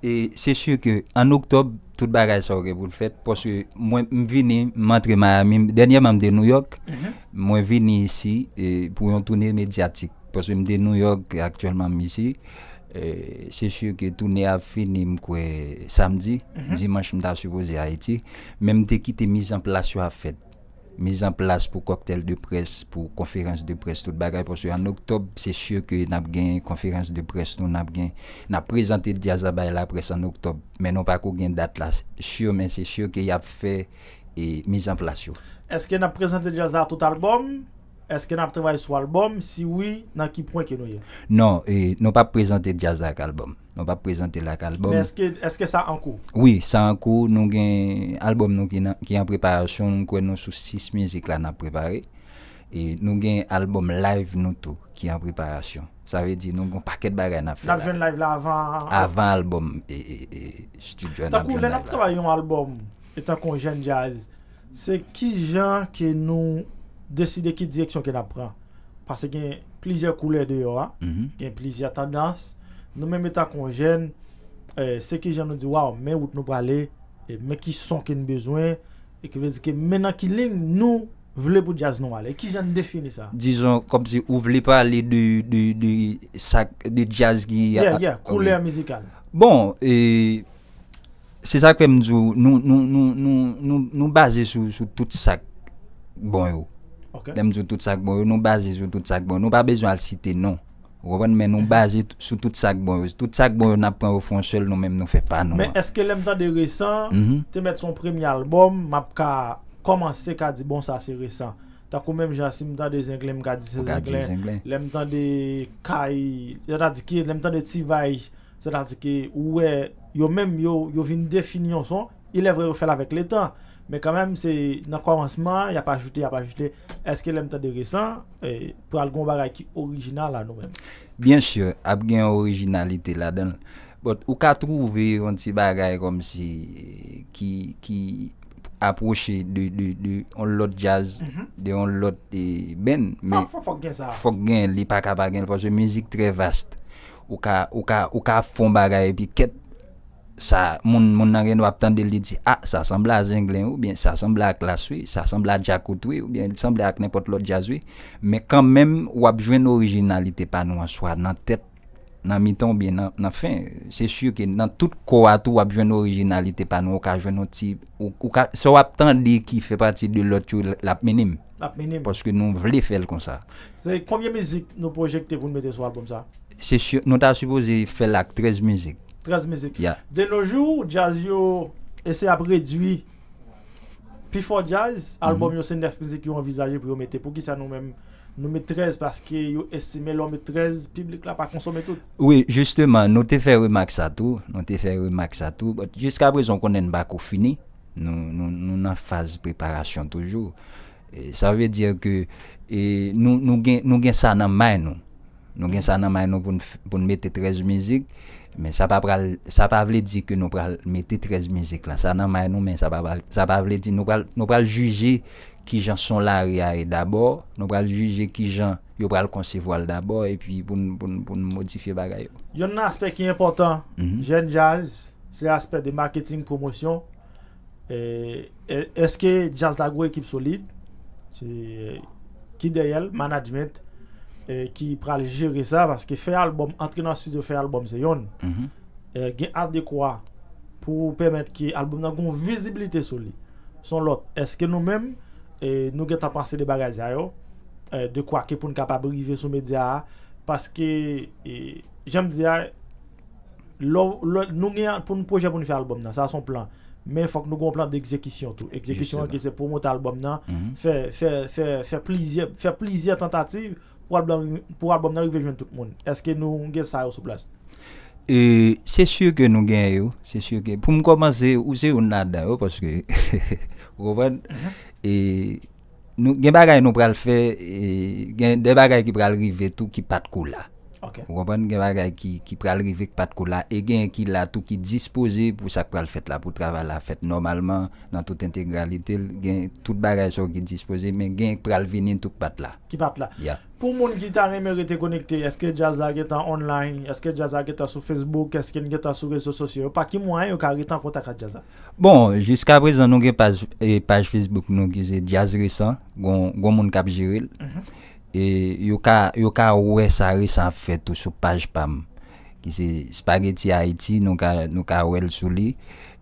e, se si ke an oktòb, tout bagay sa yo gen pou l fèt, paske mwen, m vini, m antre Miami, dènyèman m te Nouyòk, Mhm. mwen vini isi, e, pou yon toune medyatik, paske m te Nouyòk, aktyèlman m isi, e, se si ke toune a ap fini, m kwè, samdi, Mhm. dimanch m ta sipoze Ayiti, men m te kite mizanplas yo ap fèt. Mizanplas pou kòktèl de près, pou konferans de près, tout bagay, paske an oktòb, se si ke n ap gen konferans de près nou, n ap gen, n ap prezante djaz la bay laprès an oktòb, men nou pako gen dat la si, men se si ke y ap fè, e, mizanplas yo. Èske n ap prezante djaz la tout albòm? Èske n ap travay sou albòm? Si wi, nan ki pwen ke nou ye? Non, e, nou p ap prezante djaz la ak albòm. Nou p ap prezante l ak albòm. Men èske, èske sa an kou? Wi, sa an kou, nou gen albòm nou ki nan, ki an preparasyon, m kwè nou sou sis mizik la n ap prepare. E nou gen albòm live nou tou ki an preparasyon. Sa vle di nou gen yon pakèt bagay n ap fè N ap la. Jwenn live la avan. Avan albòm e, e, e, studio a n ap Tankou jwenn lè n ap live la. Travay yon albòm, e tankou yon jèn djaz, se ki jan ke nou deside ki direksyon ke n ap pran? Paske gen plizyè koulè deyò a, Mhm. Gen plizyè tandans. Nou menm etan kon jèn, eh, se ki jan nou di, waw, men wout nou prale, e men ki son ke n bezwen, e ki vle di ke men nan ki liy nou vle pou djaz nou ale? Ki jan n defini sa? Dizon, kòmsi ou vle pale de, de, de, sa, de djaz ki. Yeah, yeah, koulè mizikal. Bon, e, se sa k fè m di w, nou, nou, nou, nou, nou, nou baze sou, sou tout sa k bon yo. Ok. Lè m di w tout sa k bon yo, nou baze sou tout sa k bon yo. Nou pa bezwen al site non. Ou konprann? Men nou baze t- sou tout sa k bon yo. Tout sa k bon yo, n ap pran yo fè yon sèl, nou menm nou fè pa nou Men an. Èske lè m tande resan, Mhm. te mèt se yon premye albòm, m ap ka kòmanse ka di, bon, sa se resan. Tankou menm jan si m tande Zenglen, m ka di se Ou ka di Zenglen. Zenglen. Lè m tande Kay, sètadi ke lè m tande T-Vice, sètadi ke ou wè yo menm yo, yo vin defini yon son, il est vrai yo fè l avèk letan. Men kanmenm, se nan kòmansman, y ap ajoute, y ap ajoute. Èske lè m tande resan, eh, pral gen yon bagay ki orijinal la nou menm? Byen si, ap gen yon orijinalite ladan l. But ou ka twouve yon ti bagay kòmsi ki, ki apwoche de, de, de yon lòt djaz, Mhm. de yon lòt e, band. Men Fòk, fòk, fòk gen sa. Fòk gen, li pa ka pa gen, paske mizik trè vast. Ou ka, ou ka, ou ka fè yon bagay epi kèt sa, moun, moun nan gen dwa ap tande l, li di, ah, sa sanble a Zenglen, oubyen sa sanble a Klass, wi, sa sanble a Djakout, wi, oubyen li sanble ak nenpòt lòt djaz, wi. Men kanmenm, w ap jwenn orijinalite pa nou an, swa nan tèt, nan mitan oubyen nan, nan fen. Se si ke nan tout kò a tou, w ap jwenn orijinalite pa nou, ou ka jwenn yon ti, ou, ou ka, sa w ap tande ki fè pati de lòt yo, l ap minim. L ap minim. Paske nou vle fè l konsa. Se konbyen mizik nou pwojekte pou n mete sou albòm sa? Se si, nou ta sipoze fè l ak trèz mizik. Trèz mizik. Ya. De nos jours, djaz yo eseye ap redui pi fò djaz, albòm yo se nèf mizik yo anvizaje pou yo mete. Poukisa nou menm, nou met trèz? Paske yo estime lè w met trèz, piblik la pa konsome tout. Wi, jisteman, nou te fè remak sa tou. Nou te fè remak sa tou. But jiska prezan, konnen n pako fini. Nou, nou, nou nan faz preparasyon toujou. E, sa vle di ke e, nou, nou, gen, nou gen sa nan may nou. Nou gen sa nan may nou pou n, f- pou n mete trèz mizik. Men sa pa pral, sa pa vle di ke nou pral mete trèz mizik la. Sa nan may nou, men sa pa, pral- sa pa vle di nou pral, nou pral jije kijan son lari a ye dabò. Nou pral jije kijan yo pral konsevwa l dabò. Epi pou n, pou n, pou n modifye bagay yo. Youn nan aspè ki enpòtan, Mhm. jèn djaz, se aspè de maketing, pwomosyon. E, e- èske djaz la gon ekip solid? Se ki dèyè l, management, e, ki pral jere sa, paske fè albòm, antre nan estidyo fè albòm se yonn. Mhm. E, gen adekwa pou pèmèt ke albòm nan gon vizibilite sou li. Se yon lòt. Èske nou menm, e, nou gentan panse de bagay sa yo? E, de kwa ke pou n kapab rive sou medya a? Paske, e, jan m di a, lò, lò, nou gen pou n pwojè pou n fè albòm nan, sa se yon plan. Men fòk nou gen yon plan d'egzekisyon tou. Egzekisyon an Jisteman. Ki se pwomote albòm nan, Mhm. fè, fè, fè, fè plizyè, fè plizyè tantativ pou albòm, pou albòm nan rive jwenn tout moun. Èske nou gen sa yo sou plas? E, se si ke nou gen yo. Se si ke. Pou m kòmanse, ou se youn ladan yo, paske, ou konprann? E, nou, gen bagay nou pral fè, e, gen de bagay ki pral rive tou ki pa t ko la. Ok. Ou konprann? Gen bagay ki, ki pral rive ki pa t ko la. E gen ki la tou ki dispoze pou sa k pral fèt la, pou travay la fèt nòmalman, nan tout entegralite l. Gen tout bagay sa yo ki dispoze, men gen k pral vini tou k pa t la. Ki pa t la. Ya. Pou moun ki ta renmen rete konekte, èske djaz la gentan online? Èske djaz la gentan sou Facebook? Èske n gentan sou rezo sosyo yo? Pa ki mwayen yo ka rete an kontak ak djaz la? Bon, jiska prezan nou gen paj, e, paj Facebook nou ki se Djaz Resan, gon, gon moun k ap jere l. E yo ka, yo ka wè sa Resan ap fè tou sou paj pa m, ki se Spaghetti Haiti, nou ka, nou ka wè l sou li.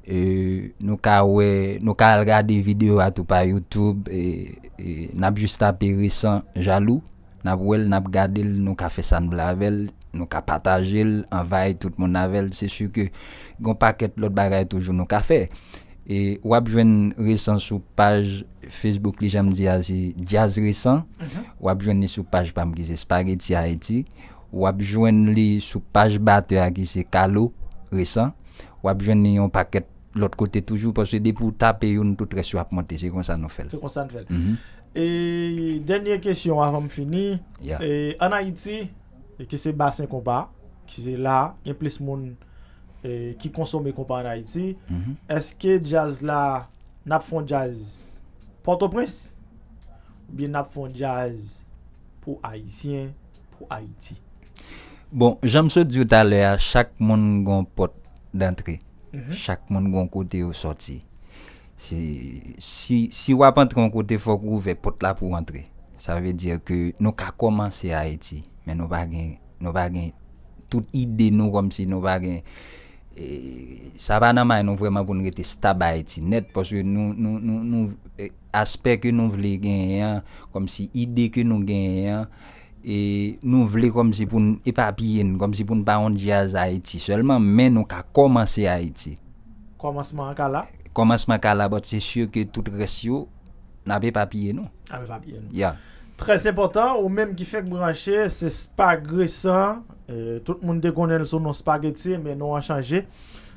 E nou ka wè, nou ka al gade videyo a tou pa YouTube, e, e n ap jis tape Resan Jalou, n ap wè l, n ap gade l, nou ka fè sa n vle avè l, nou ka pataje l, anvayi tout moun avè l. Se si ke gon pakèt lòt bagay toujou nou ka fè. E w ap jwenn Resan sou paj Facebook li, jan m di a, se Djaz Resan. W ap jwenn li sou paj pa m ki se Spaghetti Haiti. W ap jwenn li sou paj batè a ki se Kalo Resan. W ap jwenn li yon pakèt lòt kote toujou, paske depi w tape youn, tout rès yo ap monte. Se konsa nou fè l. Se konsa n fè l. Mhm. E dènye kesyon avan m fini. Ya. E, ann Ayiti, e ki se basen konpa, ki se la, gen plis moun, e, ki konsome konpa ann Ayiti. Mhm. Èske djaz la, n ap fè yon djaz Pòtoprens? Oubyen n ap fè yon djaz pou Ayisyen, pou Ayiti? Bon, jan m sot di w talè a, chak moun gon pòt dantre. Mhm. Chak moun gon kote yo sòti. Si, si, si w ap antre yon kote, fòk ou ouvè pòt la pou w antre. Sa vle di ke nou ka kòmanse Ayiti, men nou pa gen, nou pa gen tout ide nou, kòmsi nou pa gen, e, sa pa nan may nou vrèman pou n rete stab Ayiti nèt, paske nou, nou, nou, nou, e, aspè ke nou vle genyen an, kòmsi ide ke nou genyen an, e nou vle kòmsi pou n epapiye n, kòmsi pou n pa yon djaz Ayiti sèlman, men nou ka kòmanse Ayiti. Kòmansman an ka la. Kòmansman ka la, but se si ke tout rès yo, n ap epapiye nou. N ap epapiye nou. Ya. Trè enpòtan, ou menm ki fèk branche, se Spag Resan. E, tout moun te konnen l sou non Spaghetti, men non an chanje.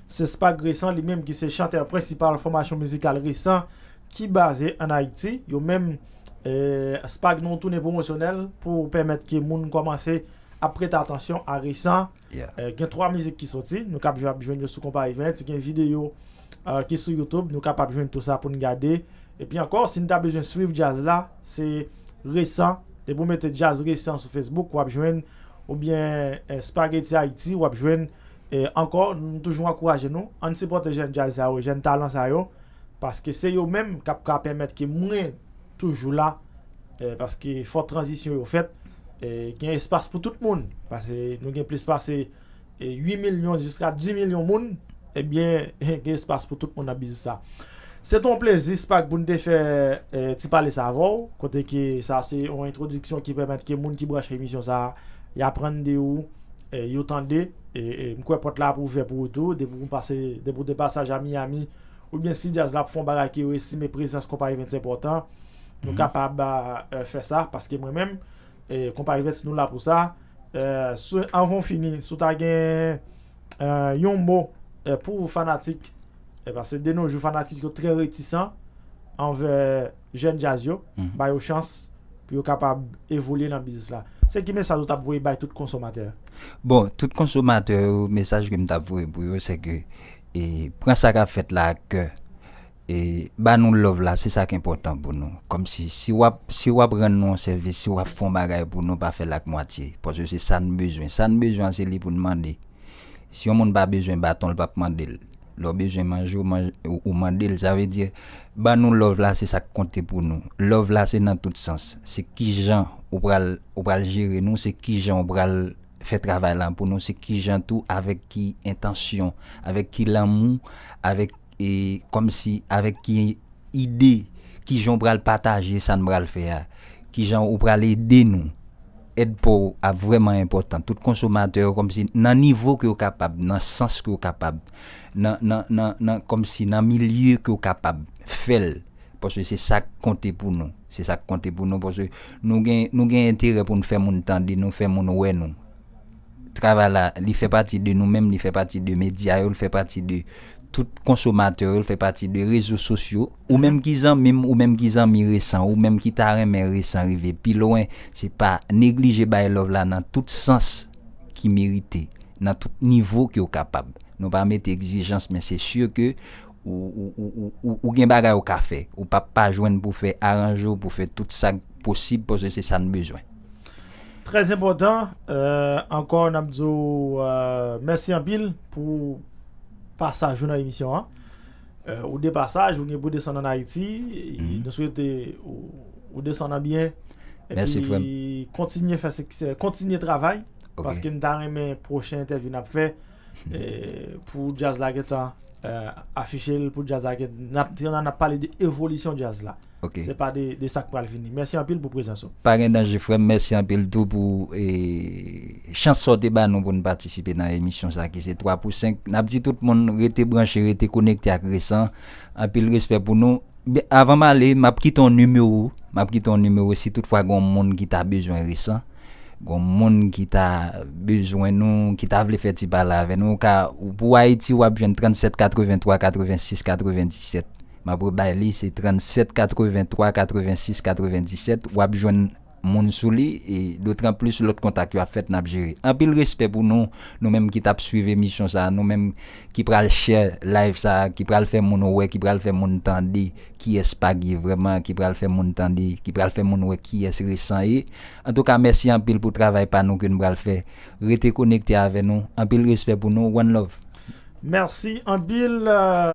Se Spag Resan, li menm ki se chantè prensipal fòmasyon mizikal Resan, ki baze ann Ayiti. Yo menm, e, Spag nan yon toune pwomosyonèl pou pèmèt ke moun kòmanse ap prete atansyon a Resan. Yeah. E, gen twa mizik ki soti, nou kab jwe, ap jwenn yo sou Konpayi Vent, gen videyo, e, ki sou YouTube, nou kapab jwenn tou sa pou n gade. Epi ankò, si n ta bezwen swiv djaz la, se Resan. Depi w mete djaz Resan sou Facebook, w ap jwenn, oubyen, e, Spaghetti Haiti, w ap jwenn, e, ankò, nou toujou ankouraje nou, ann sipòte jèn djaz sa yo, jèn talan sa yo, paske se yo menm k ap ka pèmèt ke mwen toujou la, e, paske fò tranzisyon yo fèt, e, gen espas pou tout moun, paske nou gen plis pase, e, uit milyon jiska dis milyon moun, ebyen, gen espas pou tout moun nan biznis sa. Se te yon plezi, Spag, pou n te fè, e, ti pale sa avè w, kote ke sa se yon entwodiksyon ki pèmèt ke moun ki branche emisyon sa, y aprann de ou, e, yo tande, e, e, m kwè pòt la ap ouvè pou ou tou, depi w pase, depi w de pasaj a Miami, oubyen si djaz la ap fè yon bagay ke yo estime prezans Konpayi Vent enpòtan, nou kapab, e, fè sa, paske mwen menm, e, Konpayi Vent, nou la pou sa. E, sou, anvan w fini, si w ta gen, e, yon mo, e, pou fanatik, e, paske de nos jours, fanatik yo trè retisan anvè jèn djaz yo, ba yo chans pou yo kapab evolye nan biznis la. Se ki mesaj ou t ap voye bay tout konsomatè? Bon, tout konsomatè yo, mesaj ke m t ap voye pou yo, se ke, e, pran sa k ap fèt la ak kè. E, ba nou love la, se sa k enpòtan pou nou. Kòmsi, si w ap, si w ap rann nou yon sèvis, si w ap fè yon bagay pou nou, pa fè l ak mwatye. Paske se sa n bezwen. Sa n bezwen an, se li pou n mande. Si yon moun pa bezwen baton, l p ap mande l. Lè w bezwen manje, w, manje, w, w mande l. Sa vle di, ba nou love la, se sa k konte pou nou. Love la, se nan tout sans. Se kijan ou pral, ou pral jere nou, se kijan ou pral fè travay la pou nou, se kijan tou, avèk ki entansyon, avèk ki lanmou, avèk, e, kòmsi, avèk ki ide, kijan w pral pataje sa n pral fè a, kijan ou pral ede nou. Èd pa w ap vrèman enpòtan. Tout konsomatè yo, kòmsi nan nivo ke w kapab, nan sans ke w kapab, nan, nan, nan, nan, kòmsi nan milye ke w kapab fè l. Paske se sa k konte pou nou. Se sa k konte pou nou, paske nou gen, nou gen enterè pou n fè moun tande nou, fè moun wè nou. Travay la, li fè pati de nou menm, li fè pati de medya yo, li fè pati de tout konsomatè yo, li fè pati de rezo sosyo. Ou menm ki zanmi m, ou menm ki zanmi Resan, ou menm ki ta renmen Resan rive pi lwen, se pa neglije bay love la nan tout sans ki merite, nan tout nivo ke w kapab. Nou pa mete egzijans, men se si ke ou, ou, ou, ou, ou, ou gen bagay ou ka fè. Ou p ap pa jwenn pou fè aranje w, pou fè tout sa k posib, paske se sa n bezwen. Trè enpòtan, e, ankò, n ap di w, e, mèsi anpil pou pasaj ou nan emisyon an. E, ou de pasaj, ou gen pou desann ann Ayiti, e, nou swete ou, ou desann an byen. Mèsi, frè m. Epi, kontinye fè siksè, kontinye travay, paske m ta renmen pwochen entèvyou n ap fè, e, pou djaz la gentan, e, afiche l, pou djaz la gen, n ap, n ap pale de evolisyon djaz la. Ok. Se pa de, de sa k pral vini. Mèsi anpil pou prezans ou. Pa gen danje, frè m. Mèsi anpil tou pou, e, chans sa w te ba nou pou n patisipe nan emisyon sa ki se twa pou senk. N ap di tout moun rete branche, rete konekte ak Resan. Anpil respè pou nou. Byen, avan m ale, m ap kite yon nimewo. M ap kite yon nimewo si toutfwa gen yon moun ki ta bezwen Resan. Gen yon moun ki ta bezwen nou, ki ta vle fè ti pale avè nou. Ou ka, pou Ayiti, w ap jwenn trannsèt katreventwa katrevensis katrevendiset. M ap rebay li, se trannsèt katreventwa katrevensis katrevendiset. W ap jwenn moun sou li, e dotranplis lòt kontak yo ap fèt, n ap jere. Anpil respè pou nou, nou menm ki t ap swiv emisyon sa a, nou menm ki pral share live sa a, ki pral fè moun wè, ki pral fè moun tande kiyès Spag ye vrèman, ki pral fè moun tande, ki pral fè moun wè kiyès Resan ye. Antouka, mèsi anpil pou travay pa nou ke n pral fè. Rete konekte avè nou. Anpil respè pou nou. One love. Mèsi anpil, e,